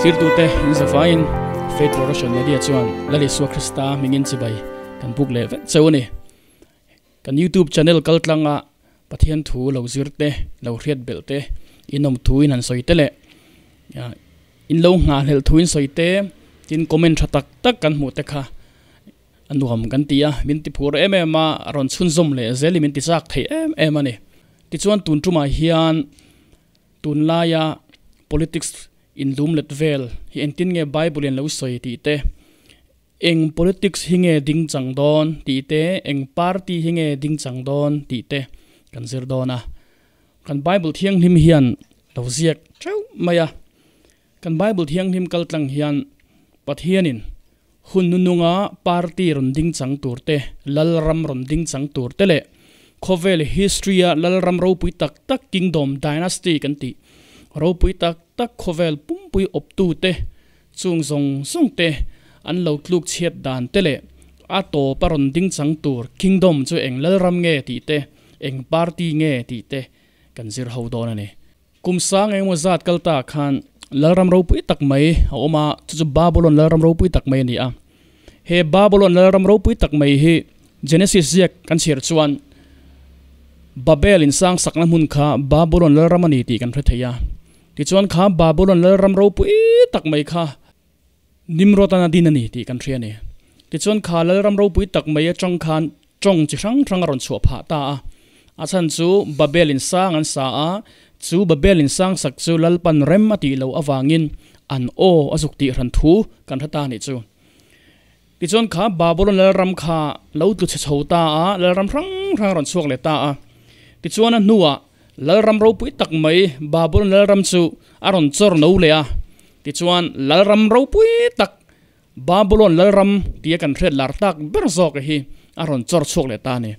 Thirtute in zavaiin Faith Production Media chuan Lal Isua Krista hmingin chibai kan buk leh vek cheu a ni. Kan YouTube channel kaltlanga Pathian thu lo zir te, lo hriat belh te, in awm thu in han sawi te leh in lo nghahhlelh thu in sawi te, tin comment tha tak tak kan hmuh te kha a nuam kan ti a, min ti phur em em a, a rawn chhunzawm leh zel in min ti chak thei em em a ni. Tichuan tun tumah hian tunlaia politics inlum let vel hi engtin nge Bible in lo sawi tih te, Eng politics hi nge ding chang dawn tih te, eng party hi nge ding chang dawn tih te kan zir dawn a. Kan Bible Thianghlim hian lo ziak theuh mai a. Kan Bible Thianghlim kal tlang hian Pathianin hun nununga party rawn ding chang tur te, Lalram rawn ding chang tur te leh khawvel history-a Lalram ropui tak tak Kingdom, Dynasty kan tih ropui tak tak khawvel pumpui awptu te Chung zawng zawng te an lo tluk chhiat dan te leh a tawp a rawn ding chang tur Kingdom chu eng lalram nge tih te, eng party nge tih te kan zir ho dawn a ni. Kum sang engemaw zat kal ta khan lalram ropui tak mai a awm a, chu chu Babulon lalram ropui tak mai a ni a. He Babulon lalram ropui tak mai hi Genesis ziak kan chhiar chuan Babel insang sakna hmun kha Babulon lalram a ni tih kan hre thei a. Tichuan kha Babulon lalram ropui tak mai kha Nimrod-an a din a ni tih kan hria a ni. Tichuan kha lalram ropui tak mai atang khan tawng chi hrang hrang a rawn chhuah phah ta a. A chhan chu Babel in sang an sa a, chu Babel in sang sak chu Lalpan rem a tih loh avangin an aw a zuk tih hran thu kan hre ta a nih chu. Tichuan kha Babulon lalram kha lo tlu chhe chho ta a, lalram hrang hrang a rawn chhuak leh ta a. Tichuan a hnuah Lalram ropui tak mai Babulon lalram chu a rawn chawr no leh a, tichuan lalram ropui tak Babulon lalram tia kan hriat lar tak ber zawk hi a rawn chawr chhuak leh ta a ni.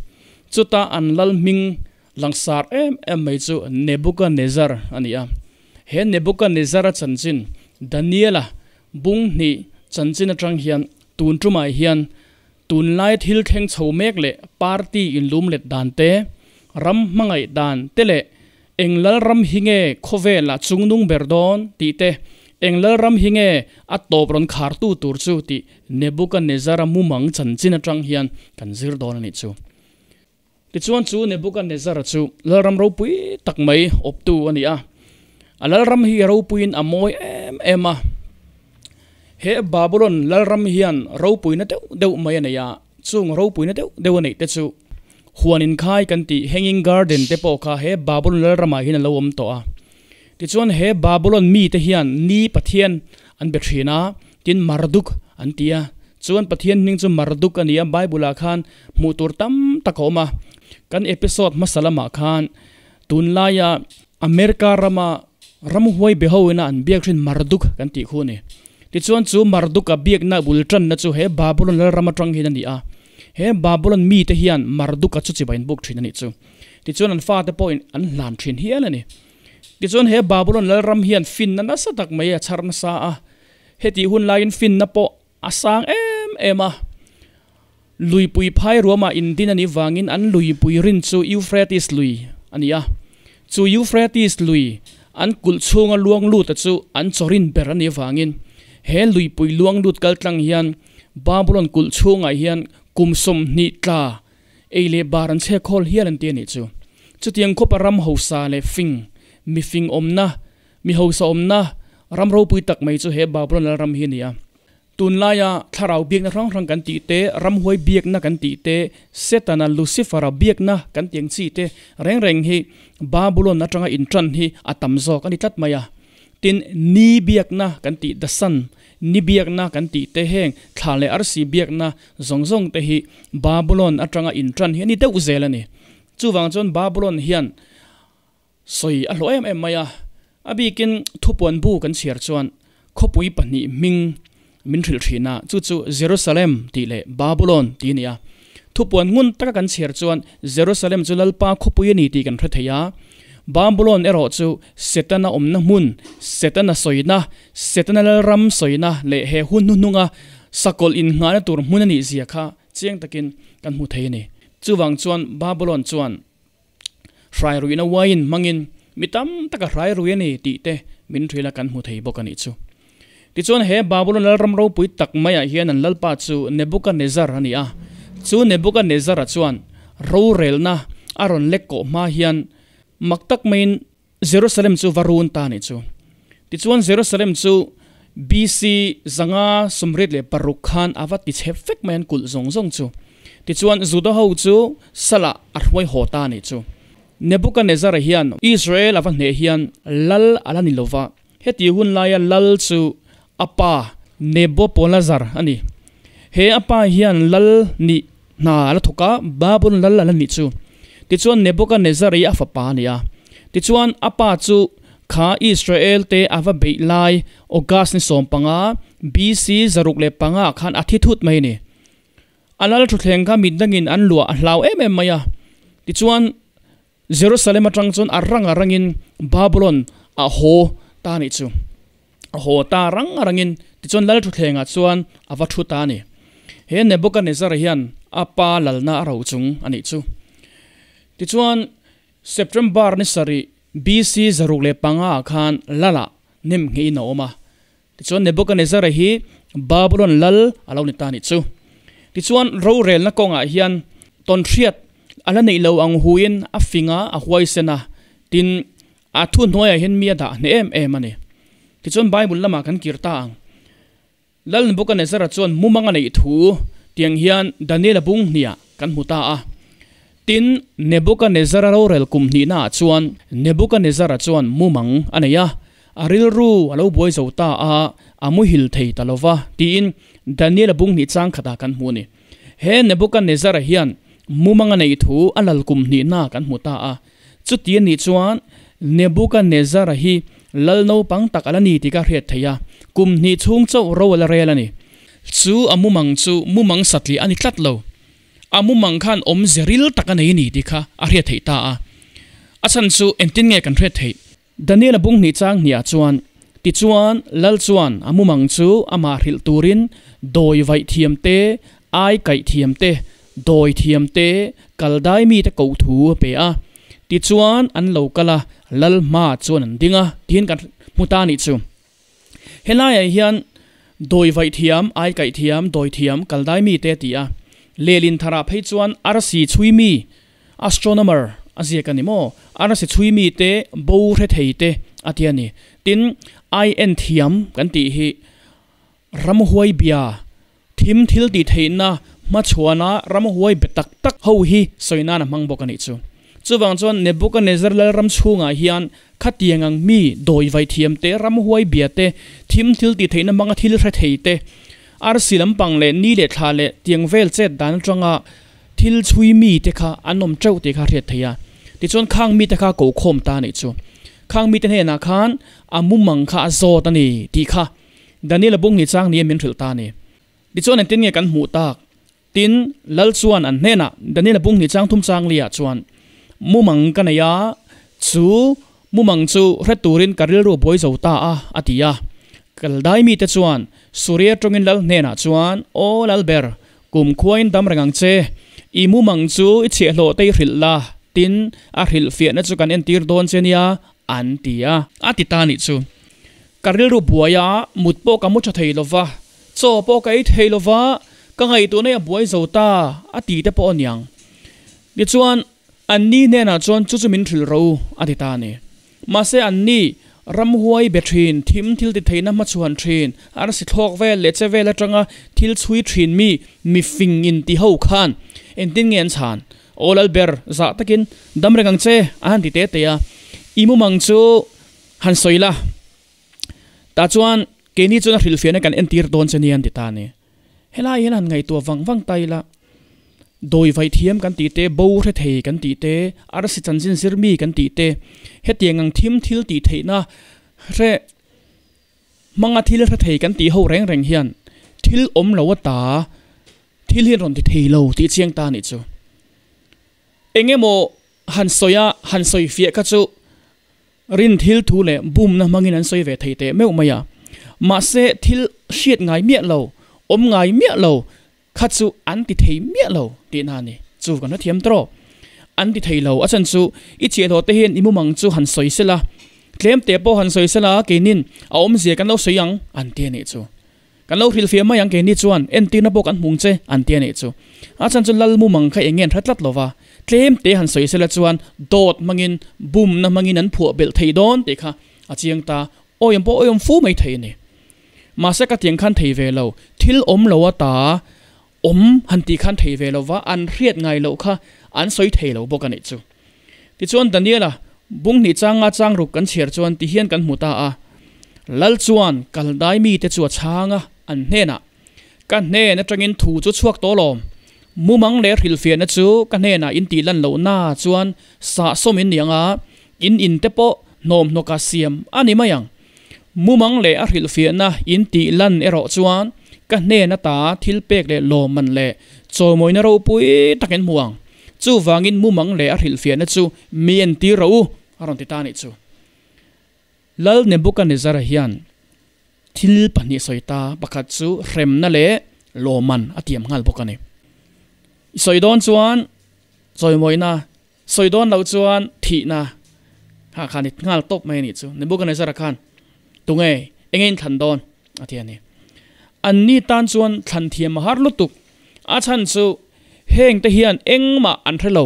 Chuta an lal hming langsar em em mai chu Nebuchadnezzar a ni a. He Nebuchadnezzar-a chanchin Daniela bung hnih chanchin atang hian tun tumah hian Tunlai thil thleng chho mek leh party inlum let dan te, ram hmangaih dan te leh eng lalram hi nge khawvelah chungnung ber dawn tih te, eng lalram hi nge a tawp rawn khartu tur chu tih Nebuchadnezzar-a mumang chanchin atang hian kan zir dawn a nih chu. Tichuan chu Nebuchadnezzar-a chu lalram ropui tak mai awptu a ni a. A lalram hi a ropuiin a mawi em em a. He Babulon lalram hian ropuina deuh deuh mai a nei a, chung ropuina deuh deuh a neih te chu huan inkhai kan tih Hanging Garden te pawh kha he Babulon lalramah hian a lo awm tawh a. Tichuan he Babulon mite hian ni Pathian an be thin a, tin Marduk an ti a. Chuan Pathian hming chu Marduk a ni a, Bible-ah khan hmuh tur tam tak a awm a. Kan episode hmasa lamah khan tunlaia America rama ramhuai be hoina an biak thin Marduk kan tih khu a ni. Tichuan chu Marduk-a biakna bul tanna chu he Babulon lalram atang hian a ni a. He Babulon mite hian Marduk-a chu chibai an buk thin a nih chu. Tichuan an fate pawhin an hlan thin hial a ni. Tichuan he Babulon lalram hian finna nasa tak mai a chhar nasa a, hetih hun laiin finna pawh a sang em em a. Luipui phai ruamah indin a nih vangin an luipui rin chu Euphrates lui a ni a. Chu Euphrates lui an kulh chhunga luang luta chu an chawrin ber a nih vangin he luipui luang lut kaltlang hian Babulon kulh chhungah hian kum 20 tla Ei leh bar an chhe khawl hial an ti a nih chu. Chutiang khawpa ram hausa leh fing, mi fing awmna, mi hausa awmna ram ropui tak mai chu he Babulon lal ram hi a ni a. Tunlaia thlarau biakna hrang hrang kan tih te, ramhuai biakna kan tih te, Setana, Lucifer-a biakna kan tih ang chi te reng reng hi Babulon atanga intan hi a tam zawk a ni tlat mai a. Tin, ni biakna kan tih, the sun, ni biakna kan tih te heng thla leh arsi biakna zawng zawng te hi Babulon atanga intan hi a ni deuh zel a ni. Chuvang chuan Babulon hian sawi a hlawh em em mai a, a bikin thupuan bu kan chhiar chuan khawpui pahnih hming min hrilh thin a, chu chu Jerusalem tih leh Babulon tih a ni a. Thupuan ngun taka kan chhiar chuan Jerusalem chu Lalpa khawpui a ni tih kan hre thei a, Babulon erawh chu Setana awmna hmun, Setana sawina, Setana lalram sawina leh he hun hnuhnunga sakawlh innghahna tur hmun a nih zia kha chiang takin kan hmu thei a ni. Chuvang chuan Babulon chuan hrai ruihna wine hmangin mi tam taka hrai rui a ni tih te min hrilh a kan hmu thei bawk a nih chu. Tichuan he Babulon lalram ropui tak maiah hian an lalpa chu Nebukanezzar a ni a. Chu Nebukanezzar-a chuan rorelna a rawn lek kawh hma hian mak tak maiin Jerusalem chu va run ta a nih chu. Tichuan Jerusalem chu BC 586 khan a va ti chhe vek mai an kulh zawng zawng chu. Tichuan Juda ho chu salah a hruai haw ta a nih chu. Nebukanezzar-a hian Israel a va hneh hian lal a la ni lova, heti hun laia lal chu a pa Nebopolazzar a ni. He a pa hian lal nih hna a la thawk a, Babulon lal a la nih chu. Tichuan Nebukanezzar hi a fapa a ni a. Tichuan a pa chu kha Israel te a va beih lai August ni 15, BC 605 ah khan a thi thut mai a ni. A lal thutthleng kha mitdangin an luah a hlau em em mai a. Tichuan Jerusalem atang chuan a rang a rangin Babulon a haw ta a nih chu. A haw ta rang a rangin tichuan lal thutthlengah chuan a va thu ta a ni. He Nebuchadnezzar hian a pa lalna a ro chung a nih chu. Tichuan September ni sarih BC 605 ah khan lalah nem ngeiin a awm a. Tichuan Nebuchadnezzar hi Babulon lal a lo ni ta a nih chu. Tichuan rorelna kawngah hian tawnhriat a la neih lo ang huin a fing a, a huaisen a, tin a thuhnuaiah hian mi a dah hneh em em a ni. Tichuan Bible lamah kan kir ta ang. Lal Nebuchadnezzar chuan mumang a neih thu tiang hian Daniel-a bung hniah kan hmu ta a. Tin, Nebuchadnezzar-a rorel kum hnihnaah chuan Nebuchadnezzar-a chuan mumang a nei a, a rilru a lo buai zo ta a, a muhil thei ta lo va, tiin Daniel-a bung hnih chang khatah kan hmu a ni. He Nebuchadnezzar-a hian mumang a neih thu a lal kum hnihnaah kan hmu ta a. Chuti a nih chuan Nebuchadnezzar-a hi lal naupang tak a la ni tih ka hriat theih a, kum hnih chhung chauh ro a la rel a ni. Chu a mumang chu mumang satliah a ni tlat lo. A mumang khan awmze ril tak a nei a ni tih kha a hriat theih ta a. A chhan chu engtin nge kan hriat theih? Daniel-a bung hnih chang hniah chuan, Tichuan, Lal chuan a mumang chu amah hrilh turin dawi vaih thiam te, ai kaih thiam te, dawi thiam te, kal dai mite koh thu a pe a. Tichuan, an lo kal a, Lal hma chuan an ding a, tiin kan hmu ta a nih chu. Helaiah hian dawi vaih thiam, ai kaih thiam, dawi thiam, kal dai mi te a ti a. Lehlin tharah phei chuan arsi chhui mi, astronomer, a ziak a ni maw? Arsi chhui mi te, bo hre thei te a ti a ni. Tin, ai en thiam kan tih hi ramhuai bia, thim thil tih theihna hmachhuana ramhuai be tak tak ho hi sawi nan a hmang bawk a nih chu. Chuvang chuan Nebuchadnezzar lalram chhungah hian khatiang ang mi dawi vai thiam te, ramhuai bia te, thim thil tih theihna hmanga thil hre thei te, arsi lampang leh ni leh thla leh tiang vel chet dan atanga thil chhui mi te kha an awm teuh tih kha a hriat theih a. Tichuan khang mite kha ko khawm ta a nih chu. Khang mite hnenah khan a mumang kha a zawt a ni tih kha Daniel-a bung ni chang nia min hrilh ta a ni. Tichuan engtin nge kan hmuh tak? Tin, Lal chuan an hnenah Daniel-a bung ni chang thum chang liah chuan, Mumang ka nei a, chu mumang chu hre turin ka rilru buai zo ta a, a ti a. Kaldai mite chuan Suria tawngin Lal hnenah chuan, Aw Lalber, kum khuain dam reng ang che. I mumang chu i chhiahhlawh te i hrilh la, tin, a hrilhfiahna chu kan entir dawn che nia, an ti a. A ti ta nih chu. Ka rilru buai a, mut pawh ka mu tha thei lo va, chaw pawh ka ei thei lo va, ka ngaihtuahna hi a buai zo ta, a ti te pawh a niang. Tichuan, anni hnenah chuan chu chu min hrilh ro u, a ti ta a ni. Mahse anni, ramhuai be thin, thim thil ti theihna hmachhuan thin, arsi thlawk vel leh che vel atanga thil chhui thin mi, mifing in ti ho khan engtin nge an chhan? Aw Lalber, zah takin dam reng ang che, a han ti te te a. I mumang chu Han sawi la, tah chuan keini chuan a hrilhfiahna kan entir dawn che nia an ti ta a ni. Helai hian han ngaihtuah vang vang ta ila, dawi vaih thiam kan tih te, bo hre thei kan tih te, arsi chanchin zir mi kan tih te, hetiang ang thim thil tih theihna hre hmanga thil hre thei kan tih ho reng reng hian thil awm lo ata thil hi an rawn ti thei lo tih chiang ta a nih chu. Eng emaw han sawi a, han sawi fiah kha chu Rin thil thu leh bumna hmangin an sawi ve thei teh meuh mai a. Mahse, thil hriat ngai miah lo, awm ngai miah lo kha chu an ti thei miah lo tihna a ni. Chu kan hrethiam tawh. An ti thei lo. A chhan chu i chiahhlawh te hian i mumang chu han sawi sela. Tlem te pawh han sawi sela keinin a awmzia kan lo sawi ang an ti a nih chu. Kan lo hrilhfiah mai ang keini chuan entirna pawh kan hmung che an ti a nih chu. A chhan chu lal mumang kha eng nge an hre tlat lova, tlem te han sawi sela chuan dawt hmangin bumna hmangin an phuah belh thei dawn tih kha a chiang ta, awiawm pawh awiawm fu mai thei a ni. Mahse ka tiang khan thei ve lo, thil awm lo ata awm han tih khan thei ve lova an hriat ngai loh kha an sawi thei lo bawk a nih chu. Tichuan Daniela bung hnih changa chang ruk kan chhiar chuan ti hian kan hmu ta a, Lal chuan Kaldai mite chu a chhang a, an hnenah, Ka hnen atangin thu chu chhuak tawh lawm, mumang leh hrilhfiahna chu ka hnenah in tih lan loh na chuan sahsawm in ni ang a, in in te pawh hnawmhnawka siam a ni mai ang. Mumang leh a hrilhfiahna in tih lan erawh chuan ka hnen ata thil pek leh lawmman leh chawimawina ropui tak in hmu ang. Chuvangin mumang leh a hrilhfiahna chu mi entir rawh u, a rawn ti ta a nih chu. Lal Nebuchadnezzar-a hian thil pahnih sawi ta, pakhat chu hremna leh lawmman a tiam nghal bawk a ni. I sawi dawn chuan chawimawina Sawi dawn loh chuan thihna kha khan i nghal tawp mai a nih chu. Nebuchadnezzar-a khan tunge enge in thlan dawn a ti a ni. Anni tan chuan thlan thiam a har lutuk. A chhan chu heng te hian engmah an hre lo.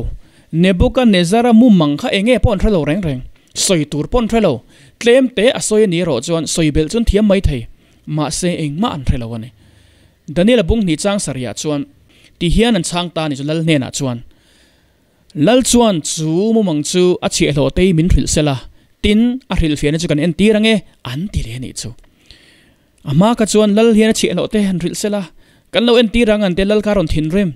Nebuchadnezzar-a mumang kha enge pawh an hre lo reng reng. Sawi tur pawh an hre lo. Tlem te a sawi a ni erawh chuan sawi belh chuan thiam mai thei. Mahse engmah an hre lo a ni. Daniel-a bung hnih chang sarihah chuan ti hian an chhang ta a ni chu Lal hnenah chuan. Lal chuan chu mumang chu a chhiahhlawh tei min hrilh sela, tin, a hrilhfiahna chu kan entir ange, an ti leh a nih chu. A hma kha chuan Lal hian a chhiahhlawh te han hrilh sela, kan lo entir ang an ti a, Lal kha a rawn thinrim.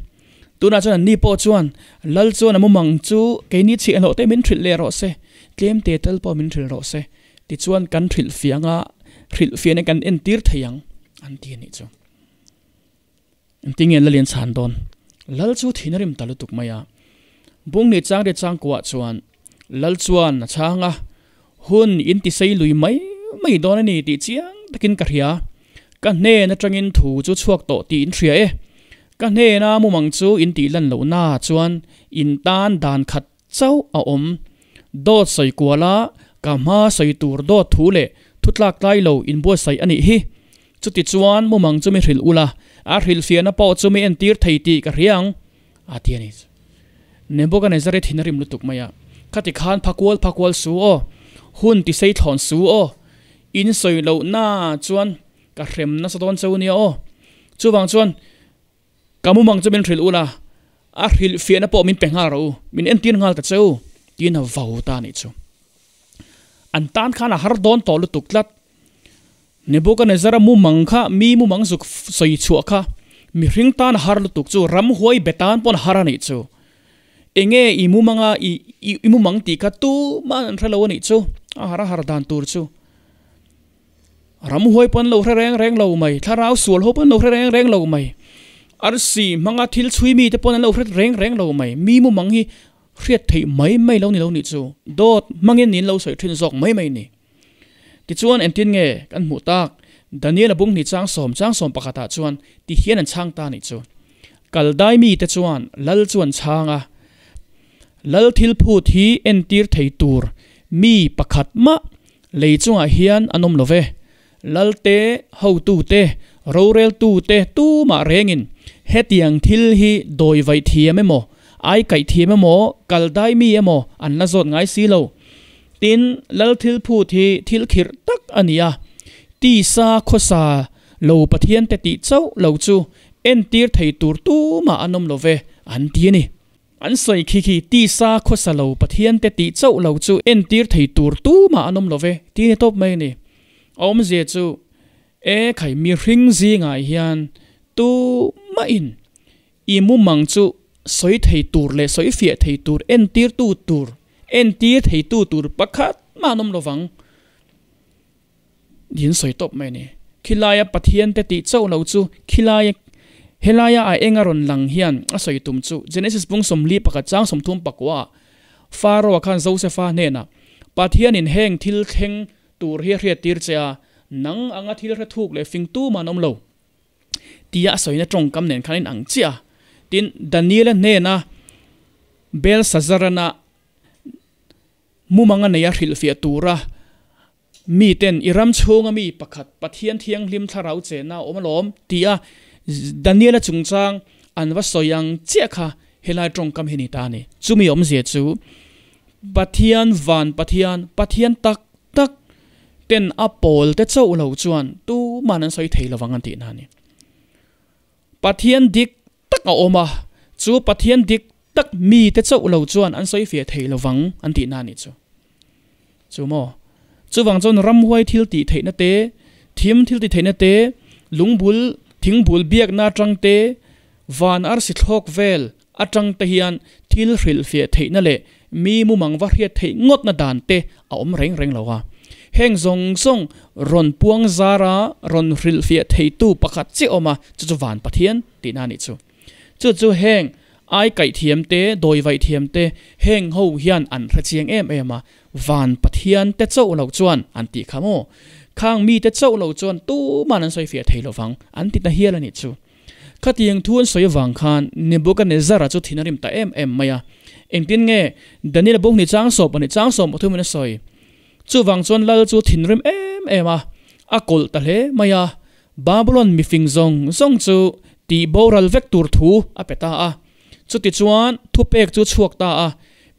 Tunah chuan anni pawh chuan Lal chuan a mumang chu keini chhiahhlawh te min hrilh leh rawh se, tlem te tal pawh min hrilh rawh se, tichuan kan hrilhfiah anga hrilhfiahna kan entir thei ang, an ti a nih chu. Engtin nge Lalian chhan dawn? Lal chu thin a rim ta lutuk mai a. Bungni changriat changkuah chuan Lal chuan a chhang a, Hun in ti sei lui mai mai dawn a ni tih chiang takin ka hria. Ka hnen atangin thu chu chhuak tawh tih in hria e. Ka hnena mumang chu in tih lan lohna chuan in tan dan khat chauh a awm. Dawt sawi kuala ka hma sawi tur dawt thu leh thu tlak tlai lo inbuatsaih a nih hi. Chuti chuan mumang chu mi hrilh ula, a hrilhfiahna pawh chu mi entir thei tih ka hria ang, a ti a ni. Nebuchadnezzar-i thin a rim lutuk mai a, Khati khan phakual phakual su aw, hun tisei thlawn su aw, in sawi lohna chuan ka hrem nasa dawn cheu nia aw. Chuvang chuan Ka mumang chu min hrilh ula, a hrilhfiahna pawh min pe nghal rawh u, min entir nghal ta che u, tiin a vau ta a nih chu. An tan khan a har dawn tawh lutuk tlat. Nebuchadnezzar-a mumang kha mi mumang zuk sawi chhuah kha mihring tan a har lutuk chu, ramhuai be tan pawn a har a nih chu. Enge i mumanga i i mumang tih kha tumah an hre lo a nih chu, a har a har dan tur chu. Ramhuai pawn lo hre reng reng lo mai, thlarau sual ho pawn lo hre reng reng lo mai, arsi hmanga thil chhui mite pawn an lo hre reng reng lo mai, mi mumang hi hriat theih mai mai lo ni lo nih chu, dawt hmangin niin lo sawi thin zawk mai mai ni. Tichuan engtin nge kan hmuh tak, Daniel-a bunghnih changsawm changsawm pakhatah chuan ti hian an chhang ta nih chu. Kaldai mite chuan lal chu an chhang a, Lal thil phut hi entir thei tur mi pakhat mah Lei chungah hian an awm lo ve. Lalte, hotute, roreltute tumah rengin hetiang thil hi dawi vaih thiam emaw, ai kaih thiam emaw, kal dai mi emaw an la zawt ngai si lo. Tin, lal thil phut hi thil khirh tak a ni a, tisa khawsa lo Pathiante tih chauh lo chu entir thei tur tumah an awm lo ve, an ti a ni. An sawi khi khi tisa khawsa lo Pathiante tih chauh lo chu entir thei tur tumah an awm lo ve ti ni tawp mai a ni. A awmzia chu e khai mihring zingah hian tumahin i mumang chu sawi thei tur leh sawi fiah thei tur entirtu tur entir theitu tur pakhat mah an awm lo vang. Din sawi tawp mai a ni. Khilaia Pathiante tih chauh lo chu khilaia helaia a eng a rawn lang hian a sawi tum chu Genesis bung sawmli pakhat chang sawmthum pakua ah Pharaoh-a khan Josefa hnenah Pathianin heng thil thleng tur hi a hriattir che a, nang anga thil hre thuk leh fing tumah an awm lo tia a sawina tawngkam nen khan a inang chiah a. Tin, Daniel-a hnena Belshazzar-ana Mumanga neia hrilhfiah tura. Miten i ram chhunga mi pakhat Pathian thianghlim thlarau chenna a awm alawm tia Daniela chungchang an va sawi ang chiah kha helai tawngkam hi ni ta a ni. Chumi awmzia chu Pathian van Pathian, Pathian tak tak ten a pawl te chauh lo chuan tuman an sawi thei lovang an tihna a ni. Pathian dik tak a awm a, chu Pathian dik tak mite chauh lo chuan an sawi fiah thei lovang an tihna a nih chu. Chu maw? Chuvang chuan ramhuai thil tih theihna te, thim thil tih theihna te, lungbul, thingbul biakna atang te, van arsi thlawk vel atang te hian thil hrilhfiah theihna leh mi mumang va hriat theih ngawtna dan te a awm reng reng lo a. Heng zawng zawng rawn puang zara rawn hrilhfiah theitu pakhat chiah awm a, chu chu van Pathian tihna a nih chu. Chu chu heng ai kaih thiam te, dawi vaih thiam te, heng ho hian an hre chiang em em a, van Pathian te chauh lo chuan an tih kha maw? Khang mi te chauh lo chuan tuman an sawi fiah thei lo vang, an ti ta hial a nih chu. Khatiang thu an sawi avang khan Nebuchadnezzar-a chu thin a rim ta em em mai a. Engtin nge Daniel-a bawk ni chang sawp a nih chang 13 in a sawi? Chuvang chuan lal chu thinrim em em a, a kawlh ta hle mai a. Babylon mifing zawng zawng chu tih boral vek tur thu a pe ta a. Chutichuan thupek chu chhuak ta a,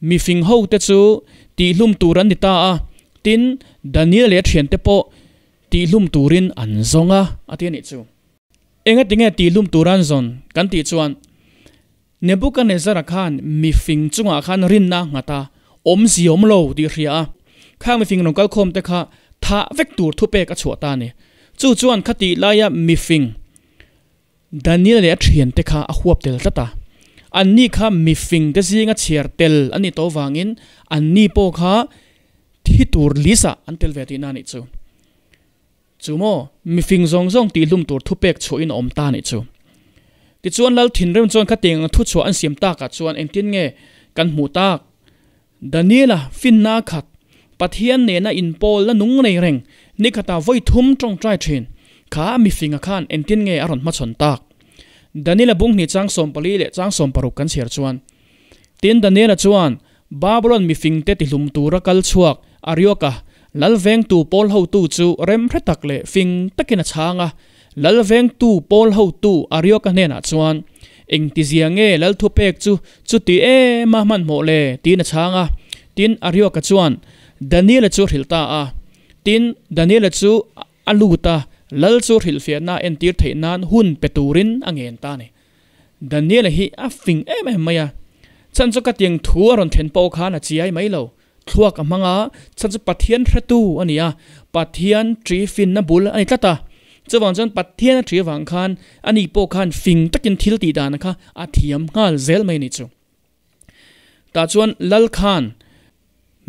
mifing hote chu tihhlum tur an ni ta a, tin, Daniel leh a thiante pawh tihhlum turin an zawng a, a ti a nih chu. Engatinge tihhlum tur an zawn kan tih chuan Nebuchadnezzar-a khan mifing chungah khan rinna a nghat a, awmzia awm lo tih hria a, khang mifing rawn kalkhawm te kha thah vek tur thupek a chhuah ta a ni. Chu chuan khatih laia mifing Daniel leh a thiante kha a huap tel tlat a, anni kha mifing te zinga chhiar tel a nih tawh vangin anni pawh kha thi tur list ah an tel ve tihna a nih chu. Chu maw, mifing zawng zawng tihhlum tur thupek chhuahin a awm ta nih chu. Tichuan Lal thinrim chuan khatiang ang thuchhuah an siam takah chuan engtin nge kan hmuh tak? Daniela finna a khat, Pathian nena inpawlna nung nei reng, nikhatah vawi thum tawngtai thin, kha a mifinga khan engtin nge a rawn hmachhawn tak? Daniela bunghnih chang 14 leh chang 16 kan chhiar chuan, Tin Daniela chuan Babylon mifingte tihlum tura kal chhuak Arioka, lal vengtu pawl hotu chu rem hre tak leh fing takin a chhang a. Lal vengtu pawl hotu Arioka hnenah chuan, Engtizia nge lal thupek chu chuti em a hmanhmawh le? tiin a chhang a. Tin, Arioka chuan Daniela chu a hrilh ta a. Tin, Daniela chu a lut a, lal chu hrilhfiahna entir theih nan hun pe turin a ngen ta a ni. Daniela hi a fing em em mai a, chhan chu ka tiang thu a rawn then pawh khan a chiai mai lo. Thluak a hmang a, chhan chu Pathian hretu a ni a, Pathian ṭi finna bul a ni tlat a. Chuvang chuan Pathian a ṭi avang khan ani pawh khan fing takin thil tih dan kha a thiam nghal zel mai a ni chu. Tah chuan Lal khan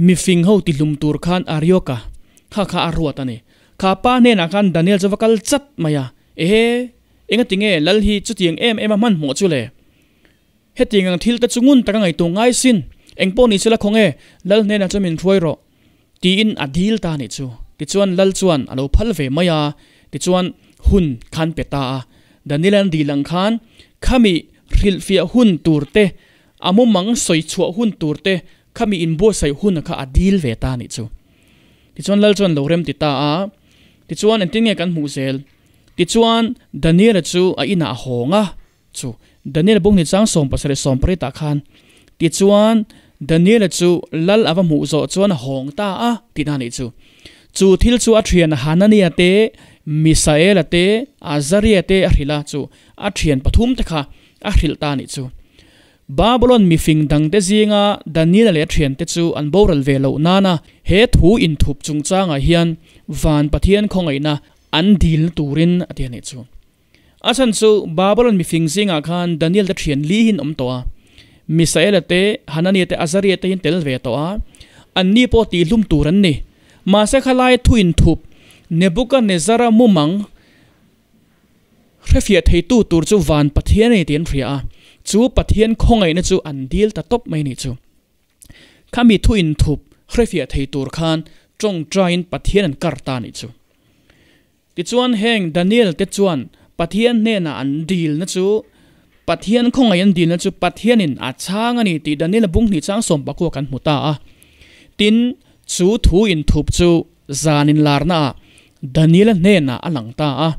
mifing ho tihlum tur khan Arioka kha kha a ruat a ni. Kha pa hnenah khan Daniel chu va kal chat mai a, Ehe, engati nge Lal hi chutiang em em a hmanhmawh chu le? Hetiang ang thil te chu ngun taka ngaihtuah ngai sin, engpawh ni sela khawnge Lal hnenah chuan min hruai rawh, tiin a dil ta a nih chu. Tichuan Lal chuan a lo phal ve mai a, tichuan hun khan pe ta a. Daniel an dil ang khan khami hrilhfiah hun tur te, a mumang sawi chhuah hun tur te, khami inbuatsaih hun kha a dil ve ta a nih chu. Tichuan Lal chuan lo rem ti ta a, tichuan engtin nge kan hmuh zel? Tichuan Daniel-a chu a inah a hawng a, Chu Daniel bawk ni chang 17 18 ah khan tichuan Daniela chu lal a va hmuh zawh chuan a hawng ta a tihna a nih chu. Chu thil chu a thian Hanania te, Misaela te, Azaria te a hrilh a, chu a thian pathum te kha a hrilh ta a nih chu. Babylon mifing dangte zinga Daniela leh a thiante chu an boral ve loh nana he thu inthup chungchangah hian van Pathian khawngaihna an dilna turin a ti a nih chu. A chhan chu Babylon mifing zingah khan Daniel te thian li hin awm tawh a, Misaela te, Hanania te, Azaria te hin tel ve tawh a, anni pawh tihhlum tur an ni. Mahse khalai thu inthup Nebuchadnezzar-a mumang hrefiah theitu tur chu van Pathian a ni tih an hria a, chu Pathian khawngaihna chu an dil ta tawp mai a nih chu. Khami thu inthup hrefiah thei tur khan tawngtaiin Pathian an kar ta a nih chu. Tichuan heng Daniel te chuan Pathian hnenah an dilna chu Pathian khawngaih an dilna chu Pathianin a chhang a ni tih Daniel-a bung hnih chang 19 kan hmu ta a. Tin, chu thu inthup chu zan inlarnaah Daniela hnenah a lang ta a.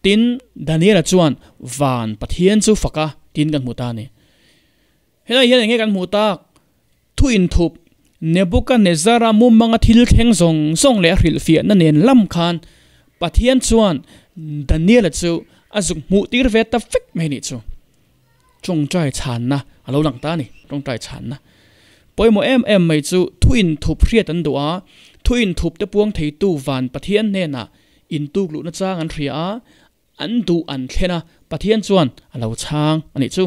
Tin, Daniela chuan van Pathian chu fak a, tiin kan hmu ta a ni. Helai hian enge kan hmuh tak? Thu inthup, Nebuchadnezzar-a mumanga thil thleng zawng zawng leh a hrilhfiahna nen lam khan Pathian chuan Daniela chu a zuk hmuh tir ve ta vek mai nih chu. Tawngtai chhanna a lo lang ta a ni, tawngtai chhanna. Pawimawh em em mai chu thu inthup hriat an duh a, thu inthup te puang theitu van Pathian hnenah intuk luhna chang an hria a, An duh an thlen a, Pathian chuan a lo chhang a nih chu.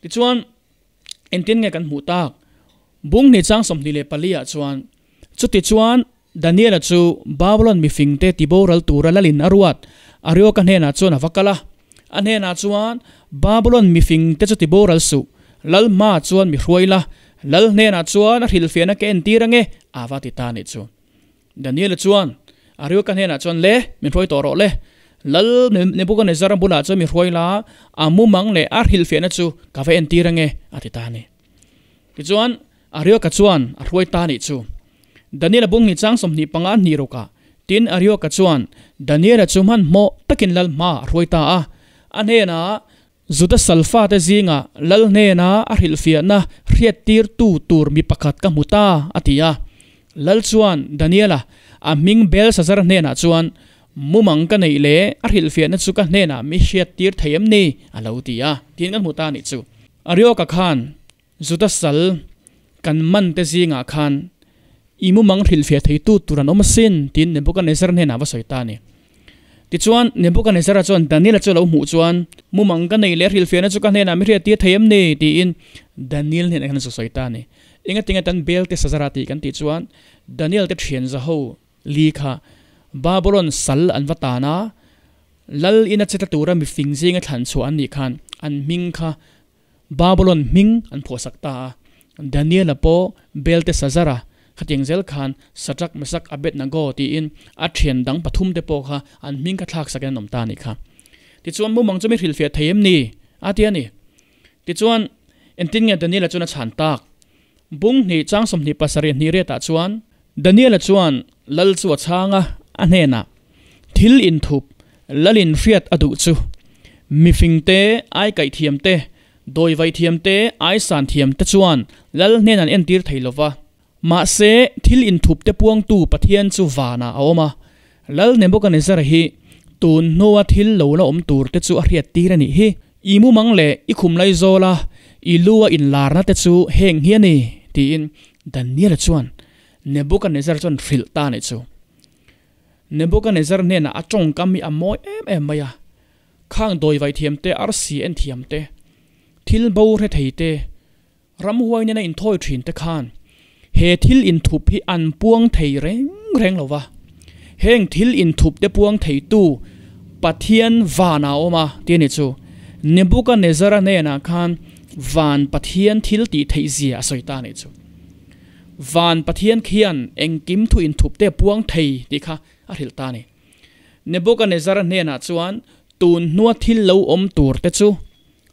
Tichuan, engtin nge kan hmuh tak? Bung hnih chang 24 ah chuan, Chutichuan, Daniela chu Babylon mifingte tiboral tura lalin a ruat Arioka hnenah chuan a va kal a. A hnenah chuan, Babylon mifingte chu tiboral suh, lal hmaah chuan mi hruai la, lal hnenah chuan a hrilhfiahna ka entir ange, a va ti ta a nih chu. Daniela chuan Arioka hnenah chuan, Le, min hruai tawh rawh le. Lal Nebuchadnezzar-a bulah chuan mi hruai la, a mumang leh a hrilhfiahna chu ka va entir ange, a ti ta a ni. Tichuan, Arioka chuan a hruai ta a nih chu. Daniela bung hnih chang 25 hnih rukah, tin Arioka chuan Daniela chu hmanhmawh takin lal hma a hruai ta a. A hnenah, Juda salfate zingah lal hnena a hrilhfiahna hriattirtu tur mi pakhat ka hmu ta, a ti a. Lal chuan Daniela, a hming Belsazar hnenah chuan, Mumang ka neih leh a hrilhfiahna chu ka hnenah mi hriattir thei em ni? a lo ti a, tiin kan hmu ta a nih chu. Arioka khan Juda sal kan man te zingah khan i mumang hrilhfiah theitu tur an awm asin, tiin Nebuchadnezzar hnenah va sawi ta a ni. Tichuan, Nebuchadnezzar-a chuan Daniel-a chu a lo hmuh chuan, Mumang ka nei leh hrilhfiahna chu ka hnenah mi hriattir thei em ni? tiin Daniel hnenah khan a zu sawi ta a ni. Engatinge tan Belteshazzar-a tih kan tih chuan Daniel te thian zaho li kha Babylon sal an va tan a, lal ina che tla tura mifing zinga thlan chhuah an nih khan an hming kha Babylon hming an phuahsak ta a, Daniela pawh Belteshazzar-a khatiang zel khan Shadrach, Meshach, Abednego tiin a thian dang pathum te pawh kha an hming kha thlaksakin an awm ta a nih kha. Tichuan mumang chu mi hrilhfiah thei em ni? a ti a ni. Tichuan, engtin nge Daniela chuan a chhan tak? Bung hnih chang 27 hnih riatah chuan Daniela chuan lal chu a chhang a, a hnenah, Thil inthup, lalin hriat a duh chu, mifing te, aikaih thiam te, dawivai thiam te, aisan thiam te chuan lal hnen an entir thei lo va. Mahse, thil inthup te puangtu Pathian chu vanah a awm a, Lal Nebuchadnezzar hi tun hnua thil lo la awm tur te chu a hriat tir a nih hi. I mumang leh i khum lai zawla i lu a inlarna te chu heng hi a ni, tiin Daniela chuan Nebuchadnezzar chuan hrilh ta a nih chu. Nebuchadnezzar hnenah a tawngkam hi a mawi em em mai a, khang dawivai thiam te, arsi en thiam te, thil bo hre thei te, ramhuai nena inthawi thin te khan he thil inthup hi an puang thei reng reng lo va. Heng thil inthup te puang theitu Pathian van a awm a ti a ni chu. Nebuchadnezzar-a hnenah khan van Pathian thil tih theih zia a sawi ta a nih chu. Van Pathian khian engkim thu inthup te puang thei tih kha a hrilh ta a ni. Nebuchadnezzar-a hnenah chuan tun hnua thil lo awm tur te chu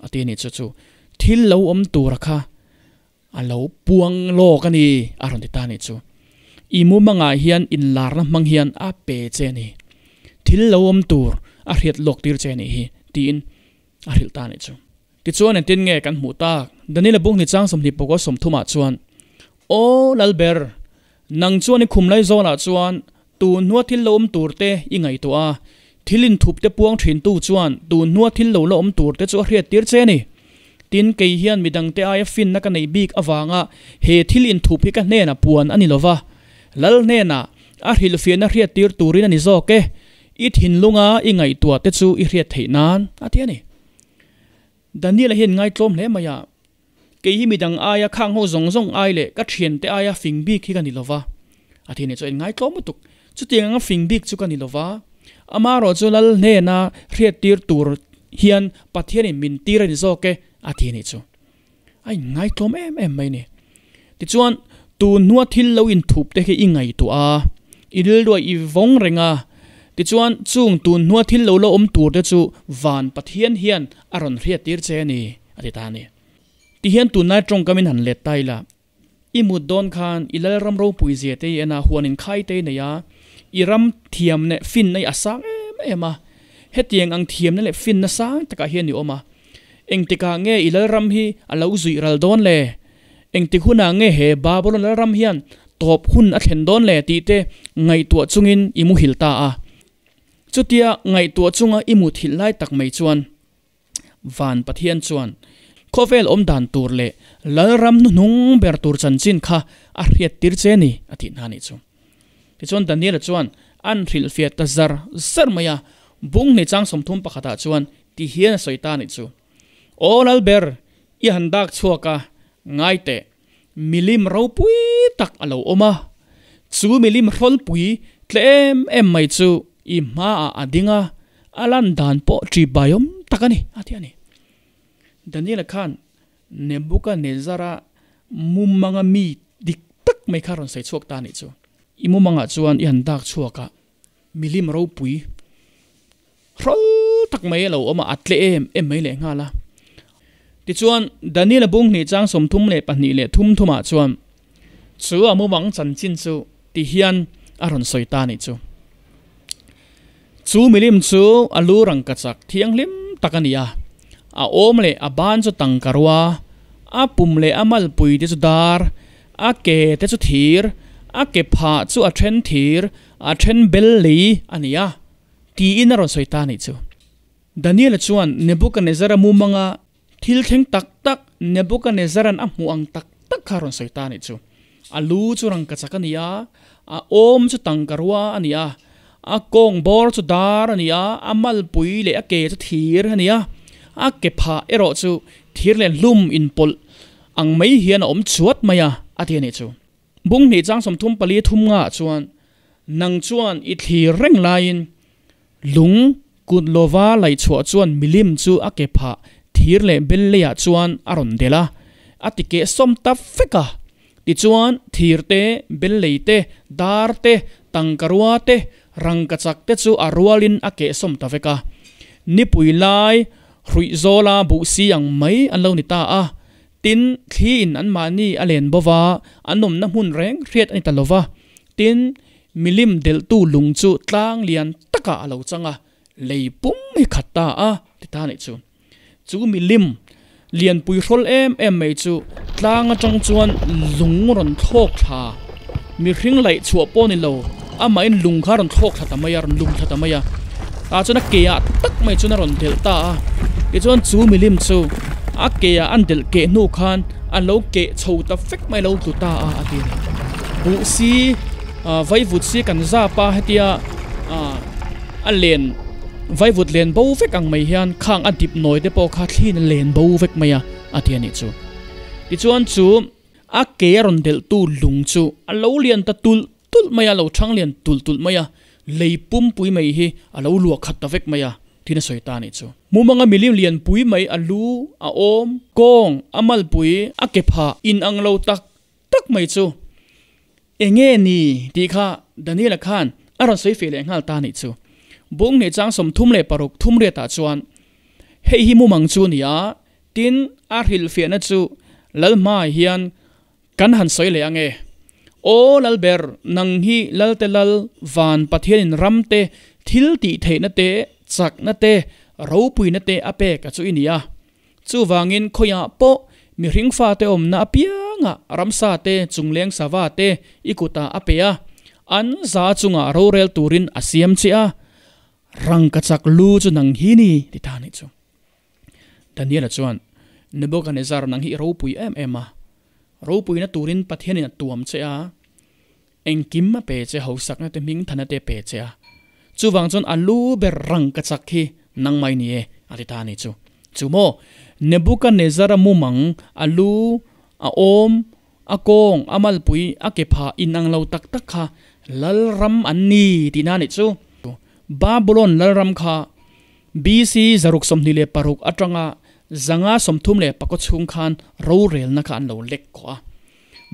a ti a ni. Chu chu thil lo awm tura kha a lo puang lawk a ni a rawn ti ta a ni. Chu i mumangah hian inlarna hmang hian a pe che a ni. Thil lo awm tur a hriat lawk tir che a nih hi tiin a hrilh ta a nih chu. Tichuan engtin nge kan hmuh tak? Daniela buk ni chang 25 30 ah chuan, Aw Lalber, nang chuan i khum lai zawnah chuan tun hnua thil lo awm tur te i ngaihtuah a, thil inthup te puang thintu chuan tun hnua thil lo la awm tur te chu a hriat tir che a ni. Tin, kei hian midangte aia finna ka neih bik avanga he thil inthup hi ka hnenah puan a ni lova, Lal hnenah a hrilhfiahna hriat tir turin a ni zawk e, i thinlunga i ngaihtuah te chu i hriat theih nan, a ti a ni. Daniel-a hian ngaitlawm hle mai a, Kei hi midang aia khang ho zawng zawng ai leh ka thiante aia fing bik hi ka ni lova. A thi nih chuan in ngaitlawm lutuk. Chutiang anga fing bik chu ka ni lova. Amaherawh chu Lal hnena hriattir tur hian Pathianin min tir a ni zawk e, a ti nih chu. A in ngaitlawm em em mai ni. Tichuan, tun hnua thil lo inthup te khi i ngaihtuah a, i rilruah i vawng reng a. Tichuan, chung tun hnua thil lo la awm tur te chu van Pathian hian a rawn hriattir che a ni, a ti ta a ni. Tihian tunlai tawngkamin han let ta ila. I mut dawn khan i Lalram ropui zia te i en a, huan inkhai te i nei a, i ram thiamna finna i a sang em em a. Hetiang ang thiamna leh finna sang takah hian i awm a. Engtikah nge i Lalram hi a lo zuih ral dawn le? Engtik hunah nge he Babylon Lalram hian tawp hun a thlen dawn le tih te ngaihtuah chungin i muhil ta a. Chutia ngaihtuah chunga i muthilh lai tak mai chuan Van Pathian chuan khawvel awm dan tur leh Lalram hnuhnung ber tur chanchin kha a hriat tir che ni a tih hna nih chu. Tichuan Daniela chuan an hrilhfiah ta zar zar mai a, bung hnih chang 31 ah chuan ti hian a sawi ta nih chu. Aw Lalber, i han dak chhuak a, ngai teh, milim ropui tak a lo awm a, chu milim hrawlpui tle em em mai chu i hmaah a ding a, a lan dan pawh ṭi baiawm tak a ni, a ti a ni. Daniela khan Nebuchadnezzar-a mumanga mi dik tak mai kha a rawn sawi chhuak ta a nih chu. I mumangah chuan i han dak chhuak a, milim ropui Hrawl tak mai a lo awm a, a tle em em mai leh nghal a. Tichuan, Daniel-a bung hnih chang 32 leh thum thumah chuan chu a mumang chanchin chu ti hian a rawn sawi ta a nih chu. Chu milim chu a lu rangkachak thianghlim tak a ni a, a awm leh a ban chu tangka rua, a pum leh a malpui te chu dar, a ke te chu thir, a ke phah chu a then thir, a then bel lei a ni a. Tiin a rawn sawi ta a nih chu. Daniela chuan Nebuchadnezzar-a mumanga thil thleng tak tak Nebuchadnezzar-a'n a hmuh ang tak tak kha a rawn sawi ta a nih chu. A lu chu rangkachak a ni a, a awm chu tangka rua a ni a, a kawng bawr chu dar a ni a, a malpui leh a ke chu thir a ni a, a ke phah erawh chu thir leh hlum inpawlh ang mai hian a awm chuat mai a, a ti a nih chu. Bung hnih chang 34 thum nga ah chuan nang chuan i thlir reng laiin lung kut lova laih chhuah chuan milim chu a ke phah thir leh bel leiah chuan a rawn delh a, a ti keh sawm ta vek a. Tichuan thir te, bel lei te, dar te, tangka rua te, rangkachak te chu a rualin a keh sawm ta vek a. Nipui lai hruih zawla buh si ang mai an lo ni ta a. Tin, thli in anmahni a len bo va, an awmna hmun reng hriat a ni ta lo va. Tin, milim delhtu lung chu tlang lian takah a lo chang a, lei pum hi khat ta a, ti ta nih chu. Chu milim lianpui hrawl em em mai chu tlang atang chuan lung rawn thlawk thla, mihring laih chhuah pawh ni lo, amahin lung kha a rawn thlawk thla ta mai a, a rawn lum thla ta mai a. Tah chuan a ke ah tak mai chuan a rawn delh ta a, tichuan chu milim chu a ke ah an delh keh hnu khan a lo keh chho ta vek mai a lo tlu ta a a ti a ni. Buh si ah vaivut si kan zap a hetia ah a len vaivut len bo vek ang mai hian khang a dip nawi te pawh kha thliin a len bo vek mai a a ti a nih chu. Tichuan chu a ke a rawn delh tu lung chu a lo lian ta tulh tulh mai a, lo chhang lian tulh tulh mai a, lei pumpui mai hi a lo luah khat ta vek mai a, tin a sawi ta a nih chu. Mumanga milim lian pui mai a lu, a awm, kawng, a malpui, a ke phah in ang lo tak tak mai chu enge ni tih kha Daniela khan a rawn sawi feh leh nghal ta a nih chu. Bung hnih chang 36 thum riatah chuan hei hi mumang chu a ni a, tin a hrilhfiahna chu Lalhmaah hian Kan han sawi leh ang e. Aw Lalber, nang hi Lalte Lal, Van Pathianin ram te, thil tih theihna te, chakna te, ropuina te a pek a chu i ni a. Chuvangin khawiah pawh mihring fate awmna apiangah ramsa te, chungleng sava te i kutah a pe a, an za chungah rorel turin a siam che a, rangkachak lu chu nang hi ni, ti ta a nih chu. Daniela chuan, Nebuchadnezzar, nang hi i ropui em em a. Ropuina turin Pathianin a tuam che a, engkim a pe che, hausakna te, hmingthana te a pe che a. Chuvang chuan a lu ber rang ka chak hi nang mai ni e, a ti ta a ni chu. Chu maw, Nebuchadnezzar-a mumang, a lu, a awm, a kawng, a malpui, a ke phah inang lo tak tak kha Lalram an ni tihna a nih chu. Babulon Lalram kha BC 626 atanga 534 chhung khan rorelna kha an lo lek khawh a.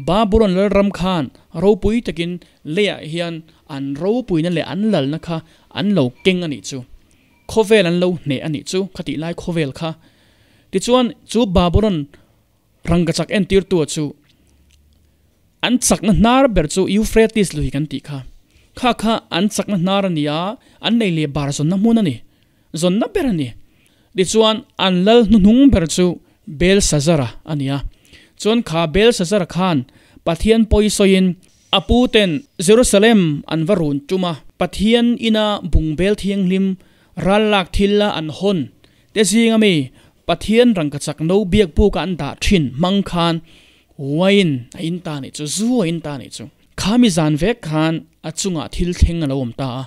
Babulon lalram khan ropui takin leiah hian an ropuina leh an lalna kha an lo keng a nih chu. Khawvel an lo hneh a nih chu, khatih lai khawvel kha. Tichuan chu Babulon rangkachak entirtua chu. An chakna hnar ber chu Euphrates lui kan tih kha. Kha kha an chakna hnar a ni a, an nei leh bar zawnna hmun a ni. Zawnna ber a ni. Tichuan, an lal hnuhnung ber chu Belshazzar-a a ni a. Chuan kha Belshazzar-a khan Pathian pawi sawiin a pu ten Jerusalem an va run tum a, Pathian ina bungbel thianghlim ral lak thil a an hawn te zinga mi Pathian rangkachak no biak buka an dah thin hmang khan Wine a in ta nih chu, zu a in ta nih chu. Kha mi zan vek khan a chungah thil thleng a lo awm ta a,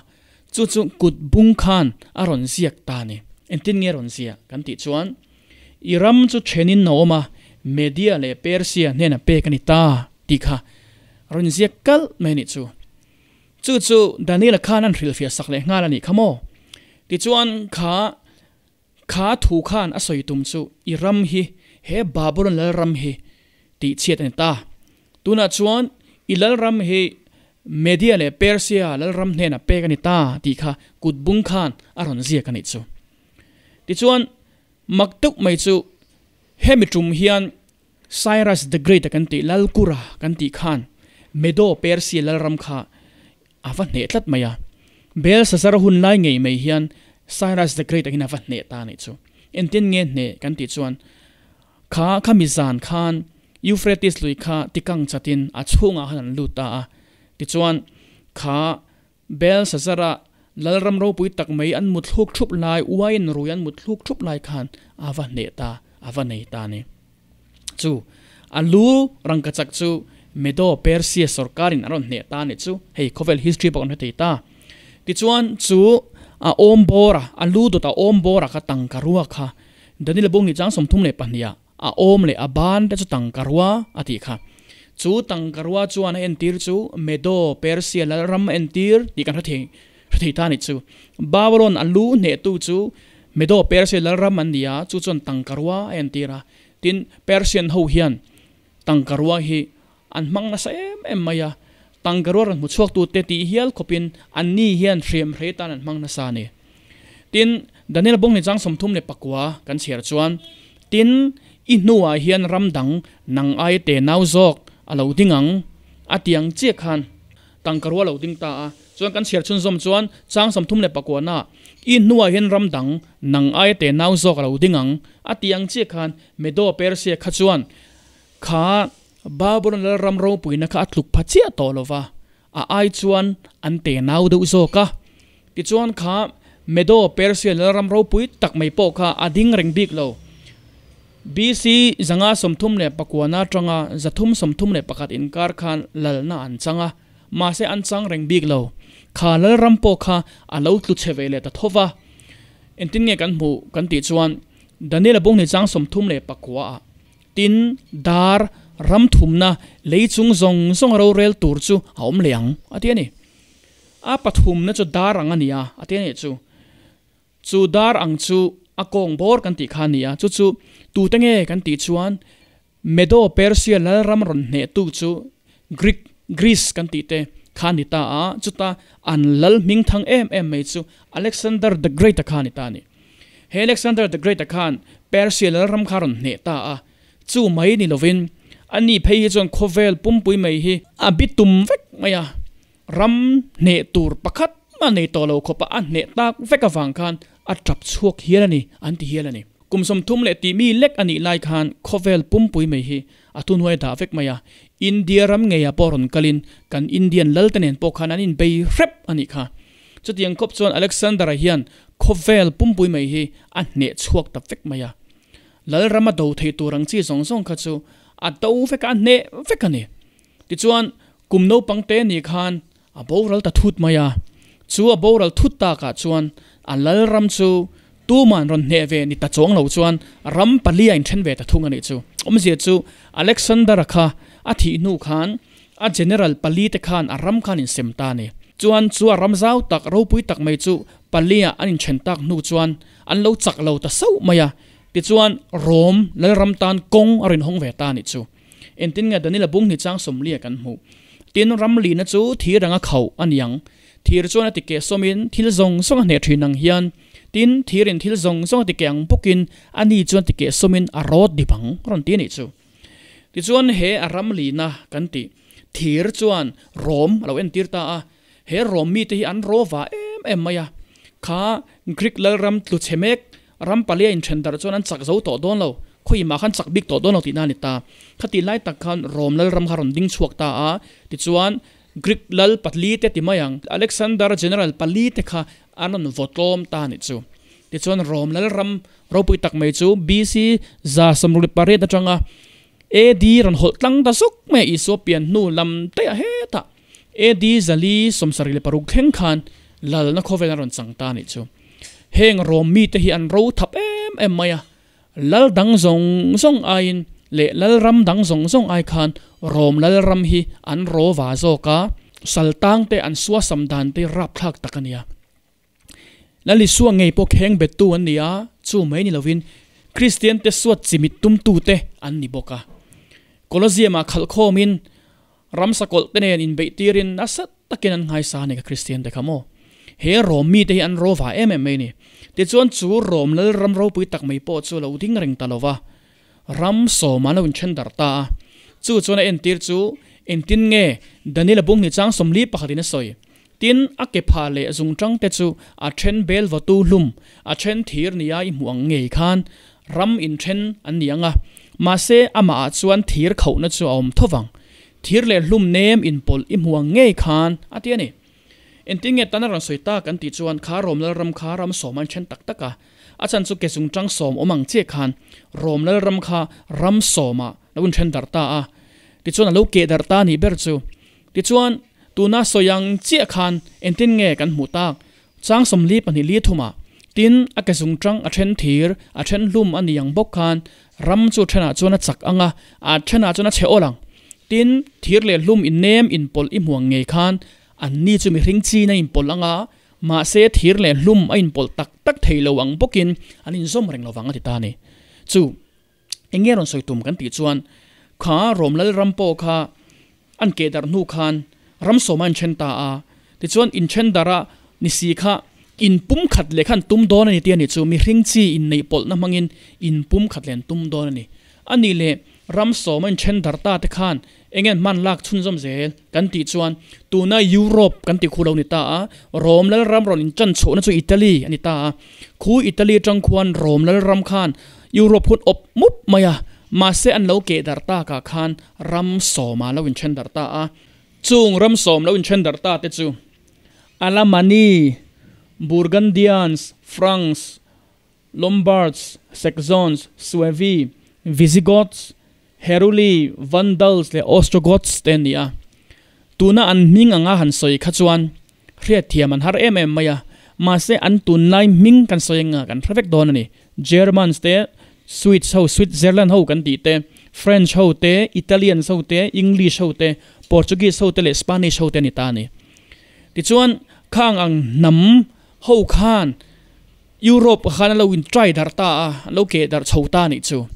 chu chu kut bung khan a rawn ziak ta a ni. Engtin nge a rawn ziak kan tih chuan, I ram chu thenin a awm a, Media leh Persia hnenah pek a ni ta tih kha a rawn ziak kalh mai a nih chu. Chu chu Daniel-a khan an hrilhfiah sak leh nghal a nih kha maw? Tichuan kha Kha thu khan a sawi tum chu i ram hi, he Babulon lalram hi tih chhiat a ni ta. Tunah chuan i lalram hi Media leh Persia lalram hnenah pek a ni ta tih kha kut bung khan a rawn ziak a nih chu. Tichuan, mak deuh mai chu hemi tum hian Cyrus the Great a kan tih Lalkura kan tih khan Medo Persia lalram kha A va hneh tlat mai a. Belshazzar hun lai ngei mai hian Cyrus the Great angin a va hneh ta anih chu. Engtin nge hneh kan tih chuan kha khami zan khan Euphrates lui kha tikang chatin a chhungah khan an lut ta a. Tichuan kha Belshazzar-a lalram ropui tak mai an muthluk thup lai, uaiin rui an muthluk thup lai khan a va hneh ta, a va nei ta a ni. Chu a lu rangkachak chu Medo Persia sorkarin an rawn hneh ta a nih chu, hei khawvel history pawh kan hre thei ta. Tichuan chu a awm bawra, a lu dawt a awm bawra kha tangkarua kha Daniel Bungni chang 32 ah a awm leh a ban te chu tangkarua a tih kha. Chu tangkarua chuan a entir chu Medo Persia lalram a entir tih kan hre thei hre thei ta a nih chu. Babylon a lu hnehtu chu Medo Persia lalram an ni a, chu chuan tangkarua a entir a. Tin, Persian ho hian tangkarua hi an hmang nasa em em mai a, tangkarua rawn hmu chhuaktute tih hial khawpin anni hian hriam hrei tan an hmang nasa a ni. Tin, Daniel Bawngni chang 39 kan chhiar chuan, Tin, i hnuah hian ram dang nang ai te nau zawk a lo ding ang, a ti ang chiah khan tangkarua lo ding ta a. Chuan kan chhiar chhunzawm chuan chang 39 na i hnuah hian ram dang nang aia te nau zawk a lo ding ang a ti ang chiah khan Medo Persia kha chuan kha Babulon lalram ropuina kha a tluk pha chiah tawh lo va, a ai chuan an te nau deuh zawk a. Tichuan kha Medo Persia lalram ropui tak mai pawh kha a ding reng bik lo. BC 539 na atanga 331 inkar khan lalna an chang a. Mahse an chang reng bik lo. Kha lalram pawh kha a lo tlu chhe ve leh ta tho va. Engtin nge kan hmuh kan tih chuan Daniel-a bawngni chang 39 ah tin dar ram thumna lei chung zawng zawng a rorel tur chu a awm leh ang a ti a ni. A pathumna chu dar ang a ni a, a ti a nih chu. Chu dar ang chu a kawng bawr kan tih kha a ni a, chu chu tute nge kan tih chuan Medo Persia lalram rawn hnehtu chu Greek, Greece kan tih te kha a ni ta a, chuta an lal hming thang em em mai chu Alexander the Great-a kha a ni ta a ni. He Alexander the Great-a khan Persia lalram kha a rawn hneh ta a, chu mai ni lovin ani phei hi chuan khawvel pumpui mai hi a bi tum vek mai a, ram hneh tur pakhat mah nei tawh lo khawpa a hneh tak vek avang khan a tap chhuak hial a ni, an ti hial a ni. Kum 30 leh tih mi lek a nih lai khan khawvel pumpui mai hi a thuhnuai dah vek mai a, India ram ngeiah pawh rawn kalin kan Indian lalte nen pawh khan an inbei hrep a nih kha. Chutiang khawp chuan Alexander-a hian khawvel pumpui mai hi a hneh chhuak ta vek mai a. Lalram a do thei tur ang chi zawng zawng kha chu a do vek a, a hneh vek a ni. Tichuan, kum naupang te nih khan A boral ta thut mai a, chu a boral thut takah chuan a lalram chu tuman rawn hneh ve ni ta chuang lo chuan ram pali a inthen ve ta thung a nih chu. Awmzia chu Alexander-a kha a thih hnu khan a general pali te khan a ram khan insem ta a ni. Chuan chu a ram zau tak ropui tak mai chu palia an inthen tak hnu chuan an lo chak lo ta sauh mai a, tichuan Rom lalram tan kawng a rawn hawng ve ta a nih chu. Engtin nge Daniel-a bung ni chang 40 kan hmuh? Tin, ram lihna chu thir anga khauh a ni ang. Thir chuan a ti keh sawmin thil zawng zawng a hneh thin ang hian, tin, thirin thil zawng zawng a ti keh ang bawkin ani chuan ti keh sawmin a rawt dip ang, rawn ti a nih chu. Tichuan, he a ram lihna kan tih, Thir chuan Rom a lo entir ta a. He Rom mite hi an ro va em em mai a. Kha Greek lalram tlu chhe mek ram palia inthen darh chuan an chak zo tawh dawn lo, khawi mah khan chak bik tawh dawn lo tihna a ni ta. Khati lai tak khan Rom lalram kha rawn ding chhuak ta a, tichuan Greek lal pali te ti mai ang, Alexander general pali te kha an rawn vaw tlawm ta a nih chu. Tichuan Rom lalram ropui tak mai chu BC 168 atanga AD rawn hawlh tlang ta zuk mai a, Isua pian hnu lam daih a hetah AD 476 thleng khan lalna khawvel an rawn chang ta a nih chu. Heng Rom mite hi an ro thap em em mai a, lal dang zawng zawng aiin leh lal ram dang zawng zawng ai khan Rom lal ram hi an ro va zawk a, saltangte an suasam dan te rapthlak tak a nia. Lal Isua ngei pawh kheng bettu an ni a, chu mai ni lovin Kristiante suat chimit tumtute an ni bawk a. Colosseum-ah khalh khawmin ramsa kawlh te nen inbeih tirin nasa takin an nghaisa a ni ka Kristiante kha maw. He Rom mite hi an ro va em em mai a ni. Tichuan chu Rom Lalram ropui tak mai pawh chu a lo ding reng ta lo va, ram sawm an lo inthen darh ta a. Chu chuan a entir chu engtin nge Daniel-a bung ni chang 41 in a sawi. Tin, a ke phah leh zungtang te chu a then bel vawtu hlum, a then thir nia i hmuh ang ngei khan ram inthen an ni ang a. Mahse, amah ah chuan thir khauhna chu a awm tho vang. Thir leh hlum nem inpawlh i hmuh ang ngei khan a ti a ni. Engtin nge tan a rawn sawi tak an tih chuan kha Rom Lalram kha ram sawm an then tak tak a. A chan chu ke zungtang sawm awm ang chiah khan Rom Lalram kha ram sawmah lo inthen darh ta a. Tichuan a lo keh darh ta a nih ber chu. Tichuan, tuna sawi ang chiah khan engtin nge kan hmuh tak? Chang 42 li thumah, tin, a ke zungtang a then thir, a then hlum a ni ang bawk khan ram chu thenah chuan a chak ang a, a thenah chuan a chhe awl ang. Tin, thir leh hlum innem inpawlh i hmu ang ngei khan anni chu mihring chin a inpawlh ang a, mahse thir leh hlum a inpawlh tak tak thei lo ang bawkin an inzawm reng lovang a ti ta a ni. Chu. Eng nge rawn sawi tum kan tih chuan kha Rom Lalram pawh kha an keh darh hnu khan ram sawm a inthen ta a, tichuan inthen darh a ni si kha inpum khat leh khan tum dawn a ni tih a ni chu mihring chi inneih pawlhna hmangin inpum khat leh an tum dawn a ni. A nih leh ram sawm a inthen darh ta te khan eng nge an hman lak chhunzawm zel kan tih chuan tuna Europe kan tih khu lo ni ta a, Rom Lalram rawn inchan chhuahna chu Italy a ni ta a, khu Italy atang khuan Rom Lalram khan Europe hun awp mup mai a, mahse an lo keh darh takah khan ram sawma lo inthen darh ta a. Chung ram sawm lo inthen darh ta te chu Alamani, Burgundians, Franks, Lombards, Saxons, Suevi, Visigoths, Heruli, Vandals leh Ostrogoths te an ni a. Tuna an hming anga han sawi kha chuan hriatthiam an har em em mai a, mahse an tunlai hming kan sawi anga kan hre vek dawn a ni. Germans te, Swiss ho, Switzerland ho kan tih te, French ho te, Italians ho te, English ho te, Portuguese ho te leh Spanish ho te a ni ta a ni. Tichuan, khang ang hnam ho khan Europe khan a lo in try darh ta a, a lo keh darh chho ta a nih chu.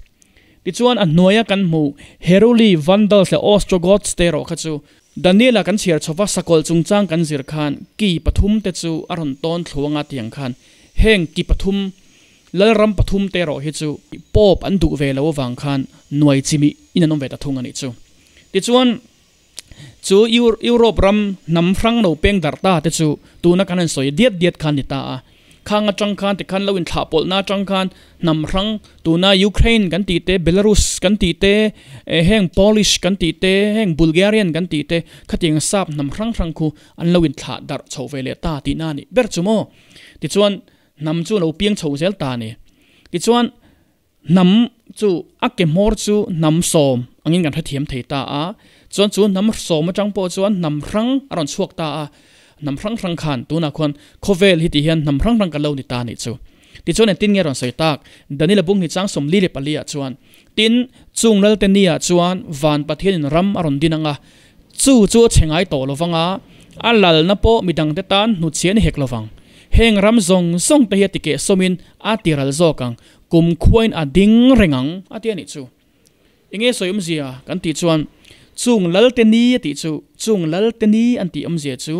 Tichuan a hnuaia kan hmuh Heruli, Vandals leh Ostrogoths te erawh kha chu Daniela kan chhiar chhova sakawlh chungchang kan zir khan ki pathum te chu a rawn tawn thluang a tiang khan heng ki pathum lalram pathum te erawh hi chu Pope an duh ve lo avang khan nuai chimih in an awm ve ta thung a nih chu. Tichuan. Chu Europe ram hnam hrang lo peng darh ta te chu tuna kan han sawi diat diat khan ni ta a. Khang atang khan tikhan lo inthlah pawlhna atang khan hnam hrang tuna Ukraine kan tih te, Belarus kan tih te, heng Polish kan tih te, heng Bulgarian kan tih te khatiang sap hnam hrang hrang khu an lo inthlah darh chho ve leh ta tihna a nih ber chu maw. Tichuan hnam chu lo piang chho zel ta a ni. Tichuan. Hnam chu a ke hmawr chu hnam sawm angin kan hrethiam thei ta a, chuan chu hnam sawm atang pawh chuan hnam hrang a rawn chhuak ta a, hnam hrang hrang khan tunah khuan khawvel hi tih hian hnam hrang hrang kan lo ni ta a nih chu. Tichuan engtin nge a rawn sawi tak? Daniel-a bung hi chang 44 ah chuan, Tin, chung Lalte ni-ah chuan van Pathianin ram a rawn din ang a, chu chu a chhe ngai tawh lo vang a, a lalna pawh midangte tan hnutchhiah a ni hek lo vang. Heng ram zawng zawng te hi a tikeh sawmin a tiral zawk ang. Kum khuain a ding reng ang a ti a nih chu. Enge sawi awmzia kan tih chuan chung Lalte ni a tih chu, chung Lalte ni an tih awmzia chu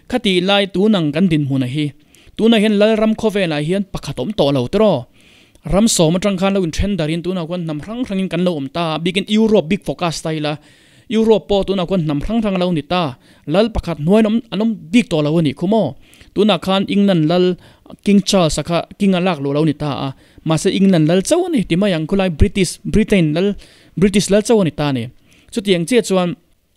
khatih lai tunang kan dinhmun a hi. Tunah hian Lalram khawvelah hian pakhat awm tawh lo tiraw. Ram sawm atang khan lo inthen darin tunah khuan hnam hrang hrangin kan lo awm ta a, bikin Europe bik focus ta ila. Europe pawh tunah khuan hnam hrang hrang a lo ni ta. Lal pakhat hnuaiin awm an awm bik tawh lo a nih khu maw? Tunah khan England lal King Charles a kha king a lak luh lo ni ta a. Mahse England lal chauh a ni ti mai ang khulai British Britain lal British lal chauh a ni ta a ni. Chutiang chiah chuan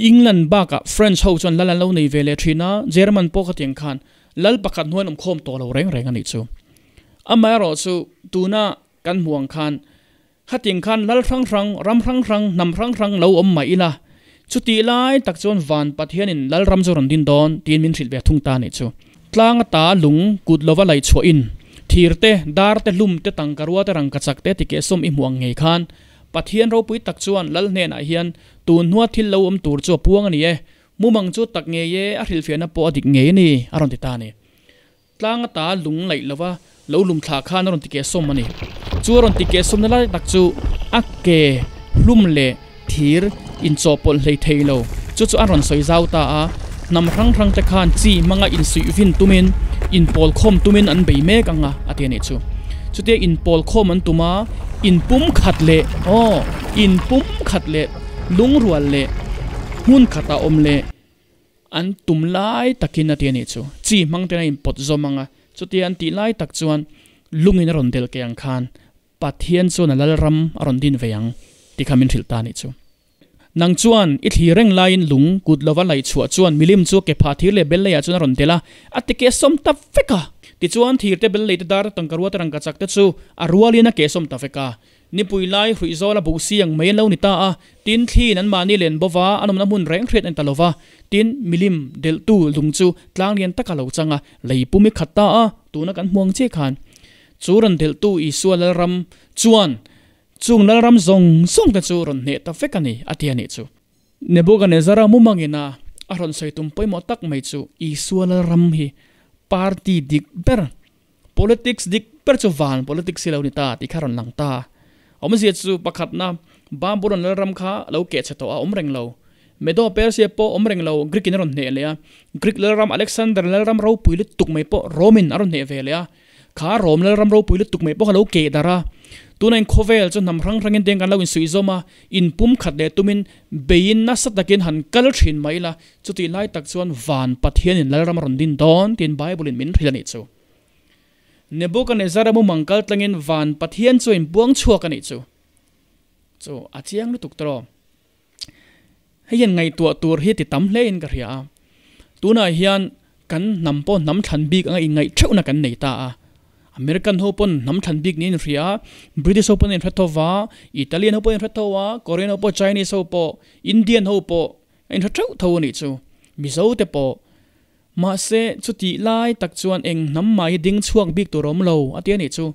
England bakah French ho chuan lal an lo nei ve leh thin a, German pawh khatiang khan lal pakhat hnuaiin awm khawm tawh lo reng reng a nih chu. Amaherawhchu tuna kan hmuh ang khan Khating khan lal hrang hrang, ram hrang hrang, hnam hrang hrang lo awm mah ila, chutih lai tak chuan van Pathianin lal ram chu rawn din dawn tiin min hrilh ve thung ta nih chu. Tlang ata lung kut lova laih chhuahin thir te, dar te, hlum te, tangka rua te, rangka chak te ti keh sawm i hmuh ang ngei khan Pathian ropui tak chuan lal hnenah hian tun hnua thil lo awm tur chu a puang a ni e, mumang chu tak ngei e, a hrilhfiahna pawh a dik ngei a ni, a rawn ti ta a ni. Tlang ata lung laih lova lo lum thlah khan a rawn ti keh sawm a ni. Chu a rawn ti keh sawmna lai tak chu a ke hlum leh thir inchawhpawlh hlei thei lo. Chu chu a rawn sawi zau ta a, hnam hrang hrang te khan chi hmanga insuih vin tumin, inpawl khawm tumin an bei mek ang a, a ti a nih chu. Chutia inpawl khawm an tum a, inpum khat leh, aw, inpum khat leh lungrual leh hmun khatah awm leh, An tum lai takin a ti a nih chu. Chi hmang ten a inpawt zawm ang a, chutia an tih lai tak chuan lungin a rawn del ke ang khan Pathian chuan a Lalram a rawn din ve ang tih kha min hrilh ta a nih chu. Nang chuan i thlir reng laiin lung kut lova laih chhuah chuan milim chu ke phah thir leh bel leiah chuan a rawn del a, a ti keh sawm ta vek a. Tichuan thir te bel lei te dar te tangka rua te rangka chak te chu a rualin a keh sawm ta vek a. Nipui lai hruih zawla buh si ang mai an lo ni ta a, tin thliin an mahni len bo va, an awmna hmun reng hriat a ni ta lo va. Tin, milim delhtu lung chu tlang lian taka lo chang a, lei pum i khat ta a, tuna kan hmuang chiah khan chu rawn delhtu Isua Lalram chuan chung Lalram zawng zawng te chu rawn hneh ta vek a ni, a ti a nih chu. Nebuchadnezzar-a mumangin a a rawn sawi tum pawimawh tak mai chu Isua Lalram hi party dik ber Politics dik ber chu van politics hi lo ni ta tih kha rawn lang ta. Awmzia chu pakhatna Babylon lalram kha lo keh chhe tawh a awm reng lo. Medo Persia pawh awm reng lo, Greek in a rawn hneh leh a. Greek lalram Alexander lalram ropui lutuk mai pawh Rome in a rawn hneh ve leh a. Kha Rome lalram ropui lutuk mai pawh kha lo keh darh a. Tuna in khawvel chu hnam hrang hrangin teng kan lo insuih zawm a, inpum khat leh tumin beiin nasa takin han kal thin mai ila, chutih lai tak chuan van Pathianin lalram a rawn din dawn tiin Bible in min hrilh a nih chu. Nebuchadnezzar-a mumang kal tlangin van Pathian chu a inbuang chhuak a nih chu. Chu a chiang lutuk tawh. Hei hian ngaihtuah tur hi ti tam hlein ka hria a. Tunah hian kan hnam pawh hnam thlan bik anga inngaih theuhna kan nei ta a. American ho pawn hnam thlan bik niin hria a, British ho pawn an inhre tho va, Italian ho pawh an inhre tho a, Korean ho pawh, Chinese ho pawh, Indian ho pawh a inhre theuh tho a nih chu. Mizo te pawh. Mahse, chutih lai tak chuan eng hnam mah hi ding chhuak bik tur a awm lo, a ti a nih chu.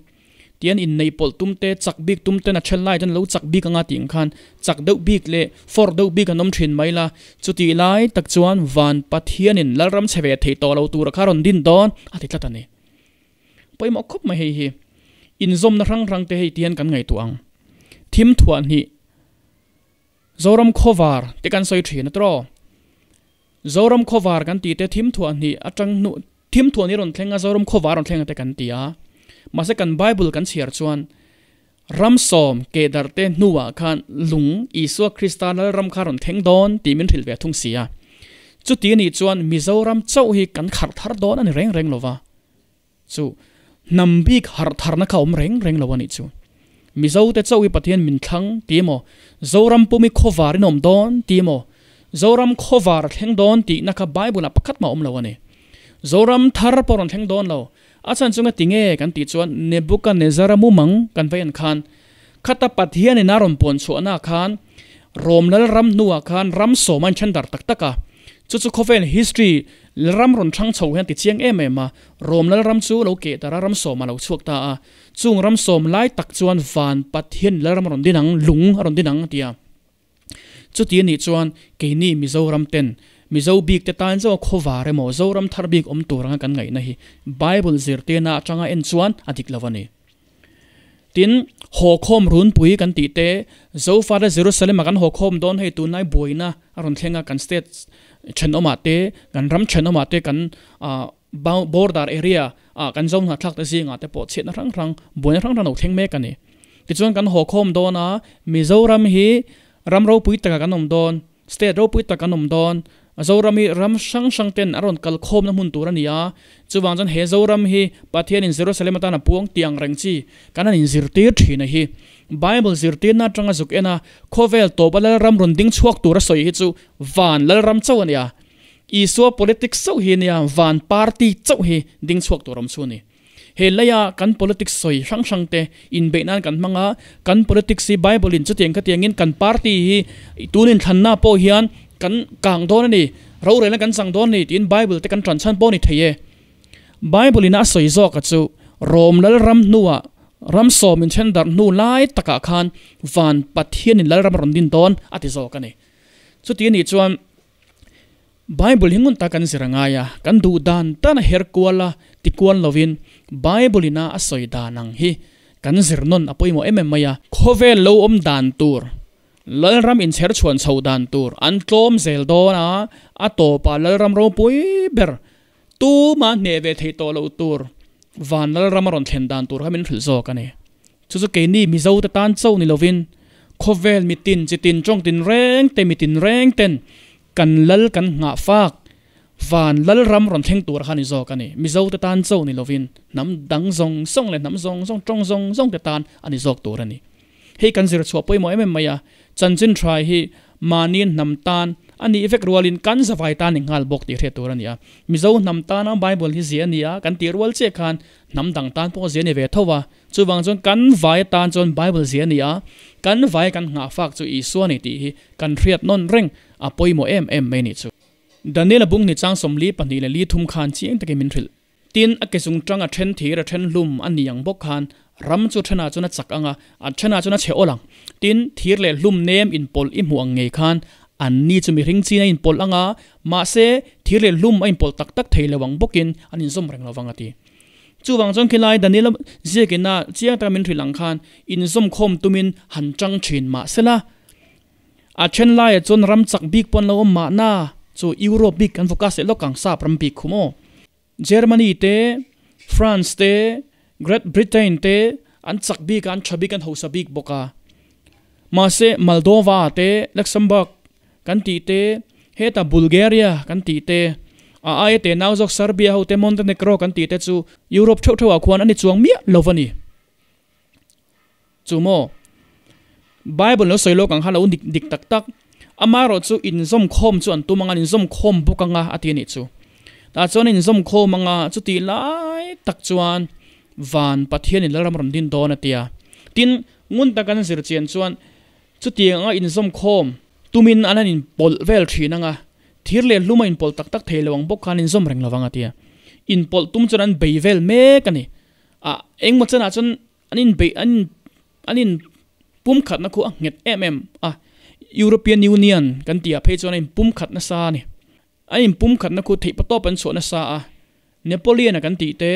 Tian inneih pawlh tum te, chak bik tum ten a then lai chuan lo chak bik anga tih ang khan chak deuh bik leh fawrh deuh bik an awm thin mai la. Chutih lai tak chuan van Pathianin Lalram chhe ve thei tawh lo tura kha rawn din dawn, a ti tlat a ni. Pawimawh khawp mai hei hi. Inzawmna hrang hrang te hei tihian kan ngaihtuah ang. Thim thuah hnih Zoram khawvar te kan sawi thin a tawh. Zoram khawvar kan tih te thim thuah hnih atang hnu thim thuah ni rawn thleng a Zoram khawvar rawn thleng a te kan ti a. Mahse kan Bible kan chhiar chuan ram sawm keh darh te hnuah khan lung Isua Krista Lalram kha rawn thleng dawn tih min hrilh ve thung si a. Chuti anih chuan Mizoram chauh hi kan kharh thar dawn a ni reng reng lova. Chu hnam bik harh tharna kha awm reng reng lo a nih chu. Mizo te chauh hi Pathian min thlang ti emaw, Zoram pumi khawvar in awm dawn ti emaw, Zoram khawvar a thleng dawn tihna kha Bible ah pakhat mah awm lo a ni. Zoram thar pawh rawn thleng dawn lo. A chhan chu ngati nge kan tih chuan Nebuchadnezzar-a mumang kan vei an khan khata Pathian in a rawn puan chhuahna khan Rom Lalram hnuah khan ram sawm a inthen dar tak tak a. Chu chu khawvel history Lalram rawn thlang chho hian ti chiang em em a, Rom Lalram chu lo keh tar a, ram sawm a lo chhuak ta a. Chung ram sawm lai tak chuan van Pathian Lalram a rawn din ang, lung a rawn din ang a ti a. Chuti a nih chuan keini Mizoram ten Mizo bik te tan zawk khawvar emaw Zoram thar bik awm tur anga kan ngaihna hi Bible zirtirna atanga en chuan a dik lo a ni. Tin, haw khawm runpui kan tih te, Zofate Jerusalem-ah kan haw khawm dawn hei tunlai buaina a rawn thleng a, kan state thenawmah te, kan ram thenawmah te, kan border area ah kan zo hnahthlak te zingah te pawh chhiatna hrang hrang, buaina hrang hrang a lo thleng mek a ni. Tichuan kan haw khawm dawn a, Mizoram hi ram ropui takah kan awm dawn. State ropui tak an awm dawn. Zoram hi ram hrang hrang ten a rawn kal khawmna hmun tur a ni a, chuvang chuan he Zoram hi Pathianin Jerusalem atan a puang tih ang reng chi kan han inzirtir thin a hi. Bible zirtirna atanga zuk en a, khawvel tawpa Lalram rawn ding chhuak tur a sawi hi chu van Lalram chauh a ni a. Isua politics chauh hi a nia, van party chauh hi ding chhuak tur awm chu a ni. He leia kan politics sawi hrang hrang te inbeih nan kan hmang a, kan politics hi Bible in chutiang khatiangin kan party hi tun inthlanna pawh hian kan kang dawn a ni, rorelna kan chang dawn a ni tiin Bible te kan tan chhan pawh a ni thei e. Bible in a sawi zawk a chu Rom Lalram hnuah ram sawm inthen darh hnu lai takah khan van Pathianin Lalram a rawn din dawn a ti zawk a ni. Chuti anih chuan Bible hi ngun tak kan zir a ngai a, kan duh dan dan a her kual a, ti kual lovin Bible ina a sawi dan ang hi kan zir nawn a pawimawh em em mai a. Khawvel lo awm dan tur, Lalram inchher chhuan chho dan tur an tlawm zel dawn a, a tawpah Lalram ropui ber tuma hneh ve theih tawh loh tur van Lalram a rawn thlen dan tur kha min hrilh zawk a ni. Chu chu keini Mizo te tan chauh ni lovin khawvel mitin chitin tawngtin reng te mitin reng ten Kan lal kan nghah fak van lal ram rawn thleng tur kha ni zawk a ni. Mizo te tan cho ni lovin hnam dang zawng zawng leh hnam zawng zawng tawng zawng zawng te tan a ni zawk tur a ni. Hei kan zir chhuah pawimawh em em mai a, chanchin tha hi mahni hnam tan a nih vek rualin kan zavai tan ni nghal bawk tih hriat tur a ni a. Mizo hnam tana Bible hi zia a ni a, kan tih rual chiah khan hnam dang tan pawh zia a ni ve tho a. Chuvang chuan kan vai atan chuan Bible zia a ni a, kan vai kan nghah fak chu Isua a ni tih hi kan hriat nawn reng a pawimawh em em mai nih chu. Daniel a bung ni chang 42 leh li thum khan chiang takin min hrilh. Tin, a ke chung tang a then thir a then hlum a ni ang bawk khan ram chu thenah chuan a chak ang a, a thenah chuan a chhe awl ang. Tin, thir leh hlum nem inpawlh i hmuh ang ngei khan an ni chu mihring chin a inpawlh ang a, mahse, thir leh hlum a inpawlh tak tak thei lo ang bawkin an inzawm reng lo vang a ti. Chuvang chuan khilai Daniel-a ziakina chiang taka min hrilh ang khan inzawmkhawm tumin han tang thin mah sela, A then laiah chuan ram chak bik pawh an lo awm mahna chu Europe bik kan focus leh lawk ang sap ram bik khu maw. Germany te, France te, Great Britain te an chak bik a, an tha bik, an hausa bik bawk a. Mahse Moldova te, Luxembourg kan tih te, heta Bulgaria kan tih te, a aia te nau zawk Serbia ho te, Montenegro kan tih te chu Europe theuh theuhah khuan an ni chuang miah lo a ni. Chu maw? Bible lo sawi lawk ang kha lo dik dik tak tak. Amaherawh chu inzawm khawm chu an tum ang a, an inzawm khawm bawk ang a, a ti a nih chu. Tah chuan an inzawm khawm ang a, chutih lai tak chuan van Pathianin Lalram rawn din dawn a ti a. Tin, ngun tak an zir chian chuan chutiang anga inzawm khawm tumin an han inpawlh vel thin ang a, thir leh hlum a inpawlh tak tak thei lo ang bawk khan an inzawm reng lo vang a ti a. Inpawlh tum chuan an bei vel mek a ni. A engmaw chanah chuan an inbeih an in an in pumkhatna khu a nghet em em a, European Union kan tih ah phei chuan a in pumkhat nasa a ni. An in pumkhatna khu theih patawp an chhuah nasa a, Napoleon a kan tih te,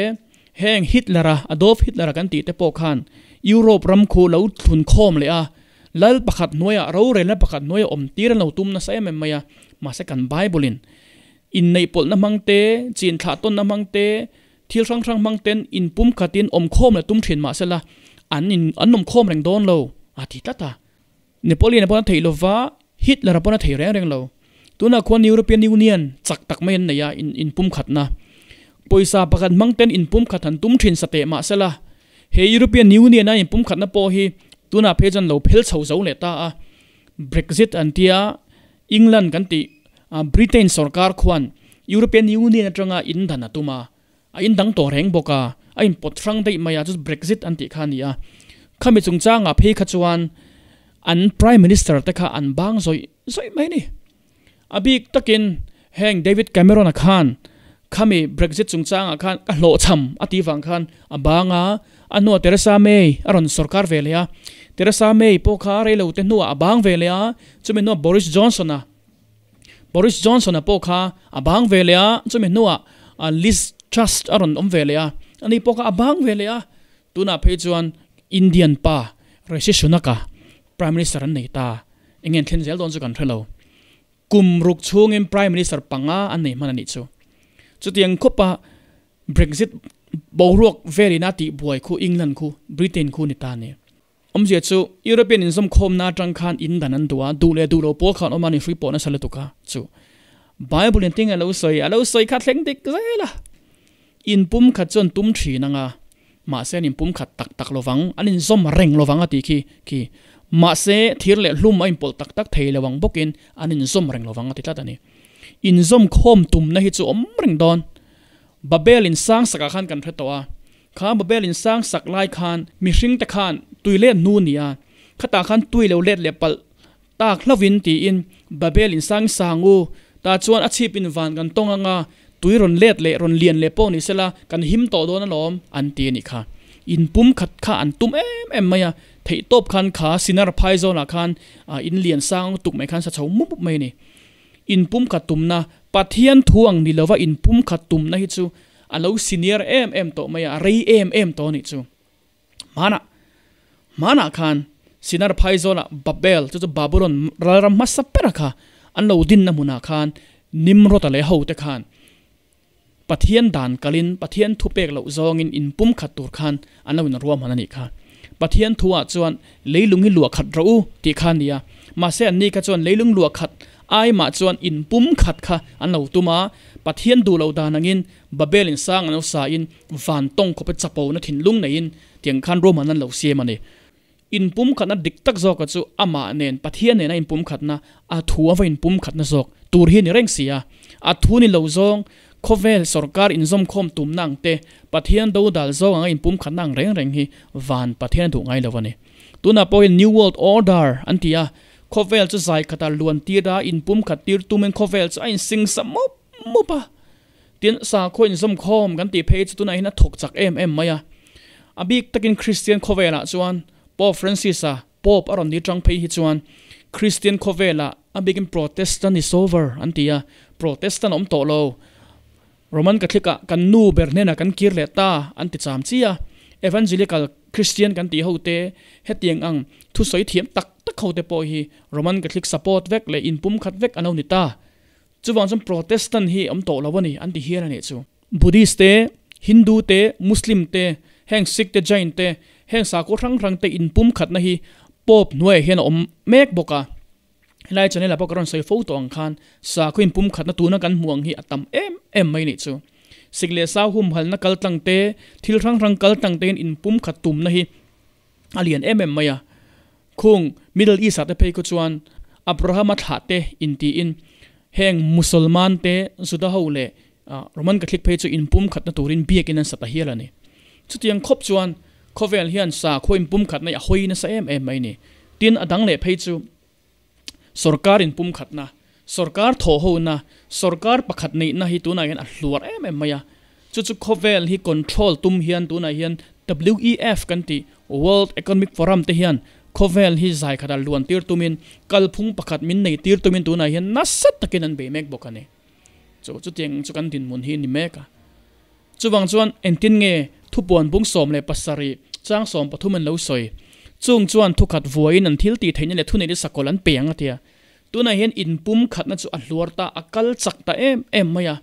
heng Hitler a, Adolf Hitler a kan tih te pawh khan Europe ram khu lo thlun khawm leh a, lal pakhat hnuaiah rorelna pakhat hnuaiah awm tir an lo tum nasa em em mai a, mahse kan Bible in inneihpawlhna hmang te, chinthlah tawnna hmang te, Thil hrang hrang hmang ten in pum khatin awm khawm leh tum thin mah sela, an in an awm khawm reng dawn lo, a ti tlat a. Napoleon-a pawn a theih lova, Hitler-a pawn a thei reng reng lo. Tunah khuan European Union chak tak mai an nei a, in in pum khatna. Pawisa pakhat hmang ten in pum khat han tum thin sa teh mah sela, he European Union-a in pum khatna pawh hi tunah phei chuan lo phel chho zo leh ta a. Brexit an tia, England kan tih Britain sorkar khuan European Union atanga in dan a tum a, a in dang tawh reng bawk a, a in pawt hrang daih mai a, chu Brexit an tih kha a ni a. Khami chungchangah phei kha chuan an Prime Minister te kha an bang zawih zawih mai a ni. A bik takin heng David Cameron-a khan khami Brexit chungchangah khan ka hlawhchham a tih vang khan a bang a, a hnuah Theresa May a rawn sorkar ve leh a, Theresa May pawh kha reilo te hnuah a bang ve leh a, chumi hnuah Boris Johnson-a Boris Johnson-a pawh kha a bang ve leh a, chumi hnuah Liz Truss a rawn awm ve leh a, ani pawh kha a bang ve leh a, tunah phei chuan Indian pa Rishi Sunak-a Prime Minister an nei ta, eng nge an thlen zel dawn chu kan hre lo. Kum ruk chhungin Prime Minister panga an nei hman a nih chu. Chutiang khawpa Brexit boruak velin a tihbuai khu England khu, Britain khu ni ta a ni. Awmzia chu European inzawm khawmna atang khan in dan an duh a, duh leh duh lo pawl khan awm a ni hrui pawh nasa lutuk a chu. Bible in tinge a lo sawi, a lo sawi kha thleng dik zel a. In pum khat chuan tum thin ang a, mahse an inpum khat tak tak lovang, an inzawm reng lovang a tih khi khi. Mahse thir leh hlum a inpawlh tak tak thei lo ang bawkin an inzawm reng lovang a ti tlat a ni. Inzawm khawm tumna hi chu awm reng dawn. Babel in sang sakah khan kan hre tawh a, kha Babel in sang sak lai khan mihring te khan tui let hnu ni a, khatah khan tui lo let leh palh tak hlauhin tiin Babel in sang sang u, tah chuan a chhip in van kan tawng anga tui rawn let leh rawn lian leh pawh ni sela kan him tawh dawn alawm an ti a nih kha. In pum khat kha an tum em em mai a, theihtawp khan kha Sinar phai zawnah khan in lian sang lutuk mai khan sa chho mup mup mai a ni. Inpumkhat tumna, Pathian thu ang ni lova inpumkhat tumna hi chu a lo senior em em tawh mai a, a rei em em tawh a nih chu. Hmanah, hmanah khan Sinar phaizawlah Babel, chu chu Babulon ralram hmasa bera kha an lo dinna hmunah khan Nimrod-a leh hote khan Pathian dan kalin, Pathian thu pek loh zawngin inpumkhat tur khan an lo inruahman a nih kha. Pathian thuah chuan leilung hi luah khat rawh u tih kha a ni a, mahse anni kha chuan leilung luah khat ai mah chuan inpumkhat kha an lo tum a, Pathian duh loh dan angin Babel in sang an lo sa in van tawng khawpa chapona thinlung neiin tiang khan ruahman an lo siam a ni. Inpumkhatna dik tak zawka chu amah nen Pathian nena inpumkhatna, a thu ava inpumkhatna zawk tur hi a ni reng si a. A thu ni lo zawng, khawvel sawrkar inzawmkhawm tumna ang te, Pathian dodal zawng anga inpumkhatna ang reng reng hi van Pathian a duh ngai lo a ni. Tunah pawh hian New World Order an ti a, khawvel chu zai khatah luan tir a, inpumkhat tir tumin khawvel chu a insingsa mup mup a. Tin, sakhaw inzawmkhawm kan tih phei chu tunah hian a thawk chak em em mai a. A bik takin Kristian khawvelah chuan Pope Francis-a Pope a rawn ni tang phei hi chuan Kristian khawvelah a bikin Protestant is over an ti a, Protestant a awm tawh lo, Roman Catholic-ah kan nu ber hnenah kan kir leh ta an ti cham chi a. Evangelical Christian kan tih hote hetiang ang thusawi thiam tak tak hote pawh hi Roman Catholic support vek leh inpumkhat vek an lo ni ta. Chuvang chuan Protestant hi awm tawh lo a ni an ti hial a nih chu. Buddhist te, Hindu te, Muslim te, heng Sikh te, Jain te, heng sakhaw hrang hrang te inpumkhatna hi Pope hnuaiah hian a awm mek bawk a. Helai channel ah pawh ka rawn sawi fo tawh ang khan sakhaw inpumkhatna tuna kan hmuh ang hi a tam em em mai nih chu. Sikh leh sau humhalna kal tlang te, thil hrang hrang kal tlang te hian inpumkhat tumna hi a lian em em mai a. Khung Middle East ah te phei khu chuan Abraham-a thlah te intiin heng Musalman te, Juda ho leh Roman Catholic phei chu inpumkhatna turin biakin an sa ta hial a ni. Chutiang khawp chuan khawvel hian sakhua inpumkhatna hi a hawi nasa em em mai a ni. Tin, a dang leh phei chu sorkar inpumkhatna, sorkar thawhhona, sorkar pakhat neihna hi tunah hian a hluar em em mai a. Chu chu khawvel hi control tum hian tunah hian WEF kan tih World Economic Forum te hian khawvel hi zai khatah luan tir tumin kalphung pakhat min nei tir tumin tunah hian nasa takin an bei mek bawk a ni. Chu chutiang chu kan dinhmun hi a ni mek a. Chuvang chuan engtin nge thupuan bung 17 chang 13 an lo sawi? Chung chuan thukhat vuaiin an thil tih theihna leh thuneihna sakawlh an pe ang a tia. Tunah hian inpum khatna chu a hluar ta, a kal chak ta em em mai a.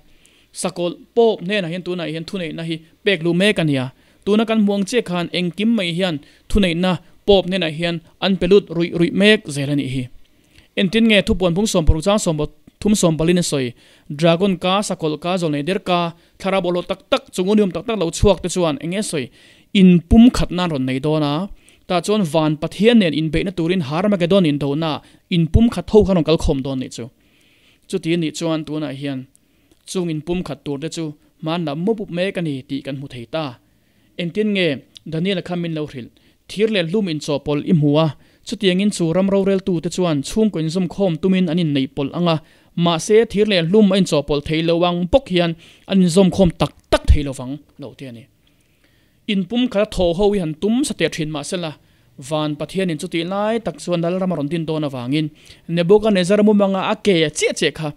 Sakawlh pawp hnenah hian tunah hian thuneihna hi pek luh mek a nia. Tuna kan hmuang chiah khan engkim mai hian thuneihna pawp hnenah hian an pe lut ruih ruih mek zel a nih hi. Entin nge thupuan bung 16 chang 33 sawmpalin a sawi, Dragon ka, sakawlh ka, zawlnei der ka, thlarau bawlhhlawh tak tak, chung unium tak tak lo chhuak te chuan eng nge sawi? In pum khat nan rawn nei dawn a, tah chuan van Pathian nen inbeihna turin Harmagedon indona in pum khat ho kha rawn kal khawm dawn nih chu. Chuti anih chuan tunah hian chung in pum khat tur te chu hman lam mup mup mek a ni tih kan hmu thei ta. Engtin nge Daniel-a kha min lo hrilh? Thir leh hlum inchawhpawlh i hmu a, chutiangin chu ram roreltute chuan chhungkaw inzawmkhawm tumin an inneih pawlh ang a, mahse thir leh hlum a inchawhpawlh thei lo ang bawk hian an inzawmkhawm tak tak thei lo vang lo te a ni. Inpum khat a thaw ho hi han tum sa teh thin mah sela, van Pathianin chutih lai tak chuan Lalram a rawn din dawn avangin Nebuchadnezzar mumanga a ke chiah chiah kha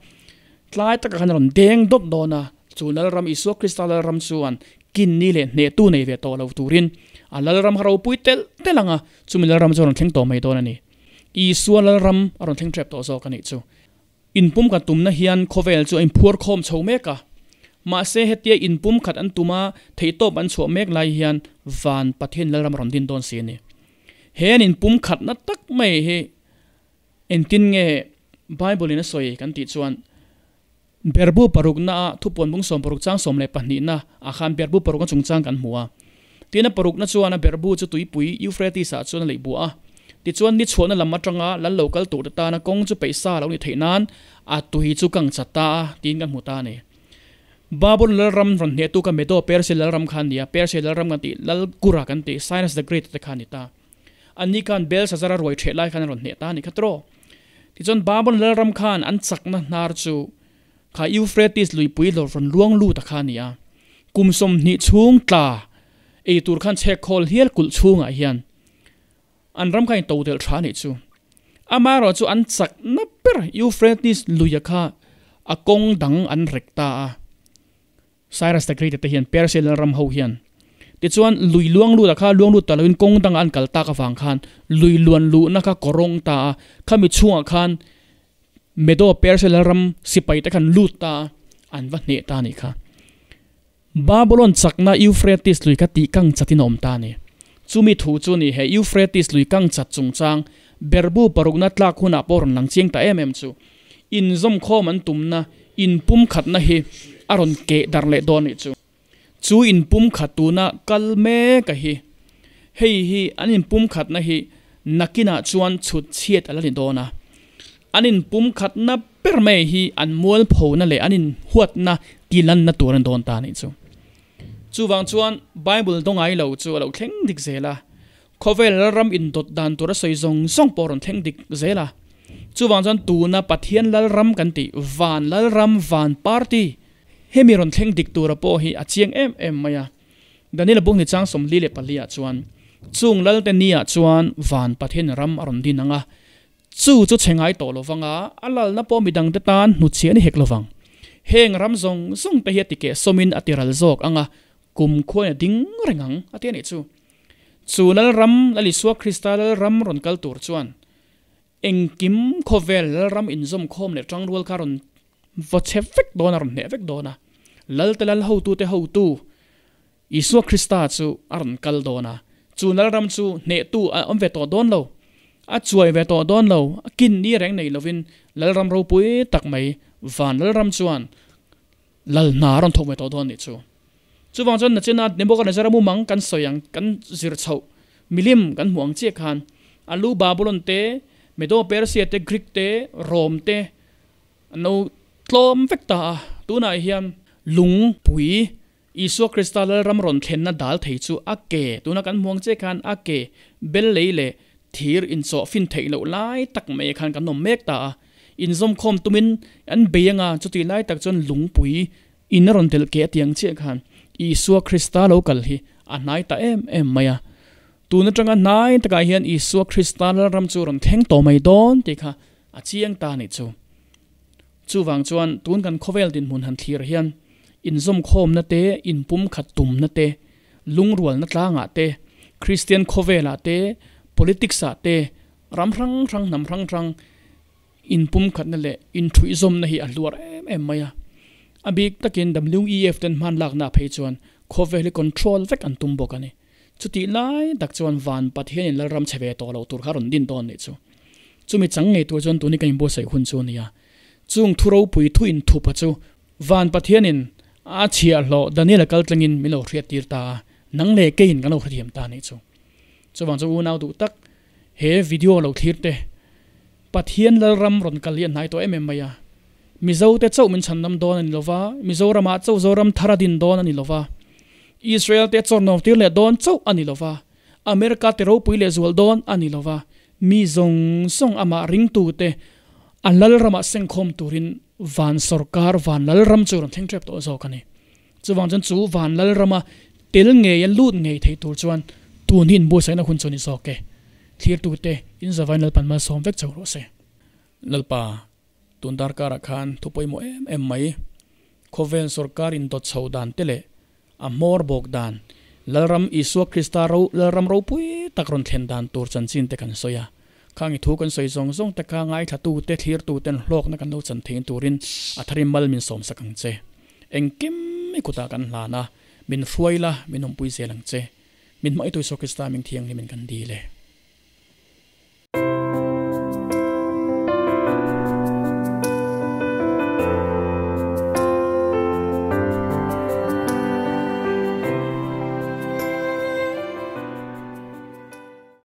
tlai takah khan a rawn deng dawt dawn a, chu Lalram Isua Krista Lalram chuan kinni leh hnehtu nei ve tawh lo turin a Lalram kha ropui telh telh ang a, chumi Lalram chu a rawn thleng tawh mai dawn a ni. Isua Lalram a rawn thleng tep tawh zawk a nih chu. Inpum khat tumna hian khawvel chu a inphuar khawm chho mek a. Mahse hetia inpum khat an tum a, theihtawp an chhuah mek lai hian van Pathian Lalram a rawn din dawn si a ni. He an inpumkhatna tak mai hi engtin nge Bible-in a sawi kan tih chuan Berhbu parukna-a thupuan bung 60 chang 12na ah khan berhbu parukna chungchang kan hmu a. Tin a parukna chuan a berhbu chu tuipui Euphrates-ah chuan a leih buah a. Tichuan ni chhuahna lam atanga lal lo kal tur te tana kawng chu peih sa lo ni theih nan a tui chu kang chat ta a tiin kan hmu ta a ni. Babylon lalram rawn hnehtu kha Medo-Persia lalram kha a ni a, Persia lalram kan tih Lal Kura kan tih Cyrus the Great te kha a ni ta. Anni khan Belshazzar-a ruai ṭheh lai khan an rawn hneh ta a ni kha tawh. Tichuan Babylon lalram khan an chakna hnar chu kha Euphrates luipui lawr rawn luang lut a kha a ni a. Kum 20 chhung tla ei tur khan chhek khawl hial kulh chhungah hian an ram kha in to delh tha a nih chu. Amaherawh chu an chakna ber Euphrates luia kha a kawng dang an rek ta a. Cyrus the Great te hian Persia lalram ho hian tichuan lui luang lut ah kha luang lut ta loin kawng dangah an kal tak avang khan lui luan luhna kha kawrawng ta a, khami chhungah khan Medo Persia lalram sipai te khan lut ta a, an va hneh ta a nih kha. Babylon chakna Euphrates lui kha tih kang chatin a awm ta a ni. Chumi thu chu ni he Euphrates lui kang chat chungchang berhbu parukna tlak hunah pawh rawn lang chiang ta em em chu. Inzawmkhawm an tumna inpumkhatna hi a rawn keh darh leh dawn nih chu. Chu inpumkhat tuna kal mek a hi. Hei hi an inpumkhatna hi nakinah chuan chhut chhiat a la ni dawn a. An inpumkhatna ber mai hi an mualphona leh an inhuatna tilanna tur a ni dawn ta nih chu. Chuvang chuan Bible dawngai lo chu a lo thleng dik zel a. Khawvel lalram indawt dan tur a sawi zawng zawng pawh a rawn thleng dik zel a. Chuvang chuan tuna Pathian lalram kan tih van lalram van party hemi rawn thleng dik tura pawh hi a chiang em em mai a. Daniel Bungni chang 44 ah chuan chung lalte ni ah chuan van Pathian ram a rawn din ang a, chu chu chhe ngai tawh lovang a, a lalna pawh midangte tan hnutchhiah a ni hek lovang. Heng ram zawng zawng te hi a tikeh sawmin a tiral zawk ang a, kum khuain a ding reng ang a ti a nih chu. Chu Lalram, Lal Isua Krista Lalram rawn kal tur chuan engkim khawvel Lalram inzawm khawm leh tangrual kha rawn vaw chhe vek dawn a, rawn hneh vek dawn a. Lalte Lal hotute hotu Isua Krista chu a rawn kal dawn a. Chu Lalram chu hnehtu a awm ve tawh dawn lo, a chuai ve tawh dawn lo, a kin ni reng nei lovin Lalram ropui tak mai van Lalram chuan Lal hna a rawn thawk ve tawh dawn nih chu. Chuvang chuan nachina Nebuchadnezzar-a mumang kan sawi ang, kan zir chhoh milim kan hmuh ang chiah khan a lu Babylon te, Medo-Persia te, Greek te, Rome te an lo tlawm vek ta a. Tunah hian lungpui Isua Krista Lalram rawn thlenna dal thei chu a ke, tuna kan hmuh ang chiah khan a ke bel lei leh thir inchawh fin theih loh lai tak mai khan kan awm mek ta a. Inzawmkhawm tumin an bei anga chutih lai tak chuan lungpui In a rawn telh keh a tiang chiah khan Isua Krista lo kal hi a hnai ta em em mai a. Tun atanga hnai takah hian Isua Krista Lalram chu rawn thleng tawh mai dawn tih kha a chiang ta a nih chu. Chuvang chuan tun kan khawvel dinhmun han thlir hian inzawmkhawmna te, inpumkhat tumna te, lungrualna tlangah te, Kristian khawvelah te, politics ah te, ram hrang hrang, hnam hrang hrang, Inpumkhatna leh inthuihzawmna hi a hluar em em mai a. A bik takin WEF ten hman lakna phei chuan khawvel hi control vek an tum bawk a ni. Chutih lai tak chuan van Pathianin Lalram chhe ve tawh loh tur kha a rawn din dawn nih chu. Chumi chang ngei tur chuan tuni kan inbuatsaih hun chu a ni a. Chung thu ropui thu inthupa chu van Pathianin a chhiahhlawh Daniel-a kal tlangin min lo hriattir ta a, nang leh keiin kan lo hrethiam ta nih chu. Chuvang chu unau duh tak he video lo thlir te Pathian Lalram rawn kal hi a hnai tawh em em mai a. Mizo te chauh min chhandam dawn a ni lova, Mizoramah chauh Zoram thar a din dawn a ni lova, Israel te chawrnawm tir leh dawn chauh a ni lova, America te ropui leh zual dawn a ni lova, mi zawng zawng amah ringtu te a Lalramah sengkhawm turin van sawrkar van Lalram chu rawn thleng tep tawh zawk a ni. Chuvang chuan chu van Lalrama tel ngei a lut ngei thei tur chuan tun hi inbuatsaihna hun chu a ni zawk e. Thlirtute, in zavain Lalpan malsawm vek chauh rawh se. Lalpa, tun darkarah khan thu pawimawh em em mai, khawvel sawrkar indawt chho dan te leh a hmawr bawk dan, Lalram Isua Krista ro Lalram ropui tak rawn thlen dan tur chanchin te kan sawi a. Khang i thu kan sawi zawng zawng te kha ngaithlatute, thlirtuten hlawkna kan lo chan thein turin a tharin mal min sawmsak ang che. Engkim i kutah kan hlan a, min hruai la, min awmpui zel ang che. Min hmaitu Isua Krista ming thianghlimin kan dil e.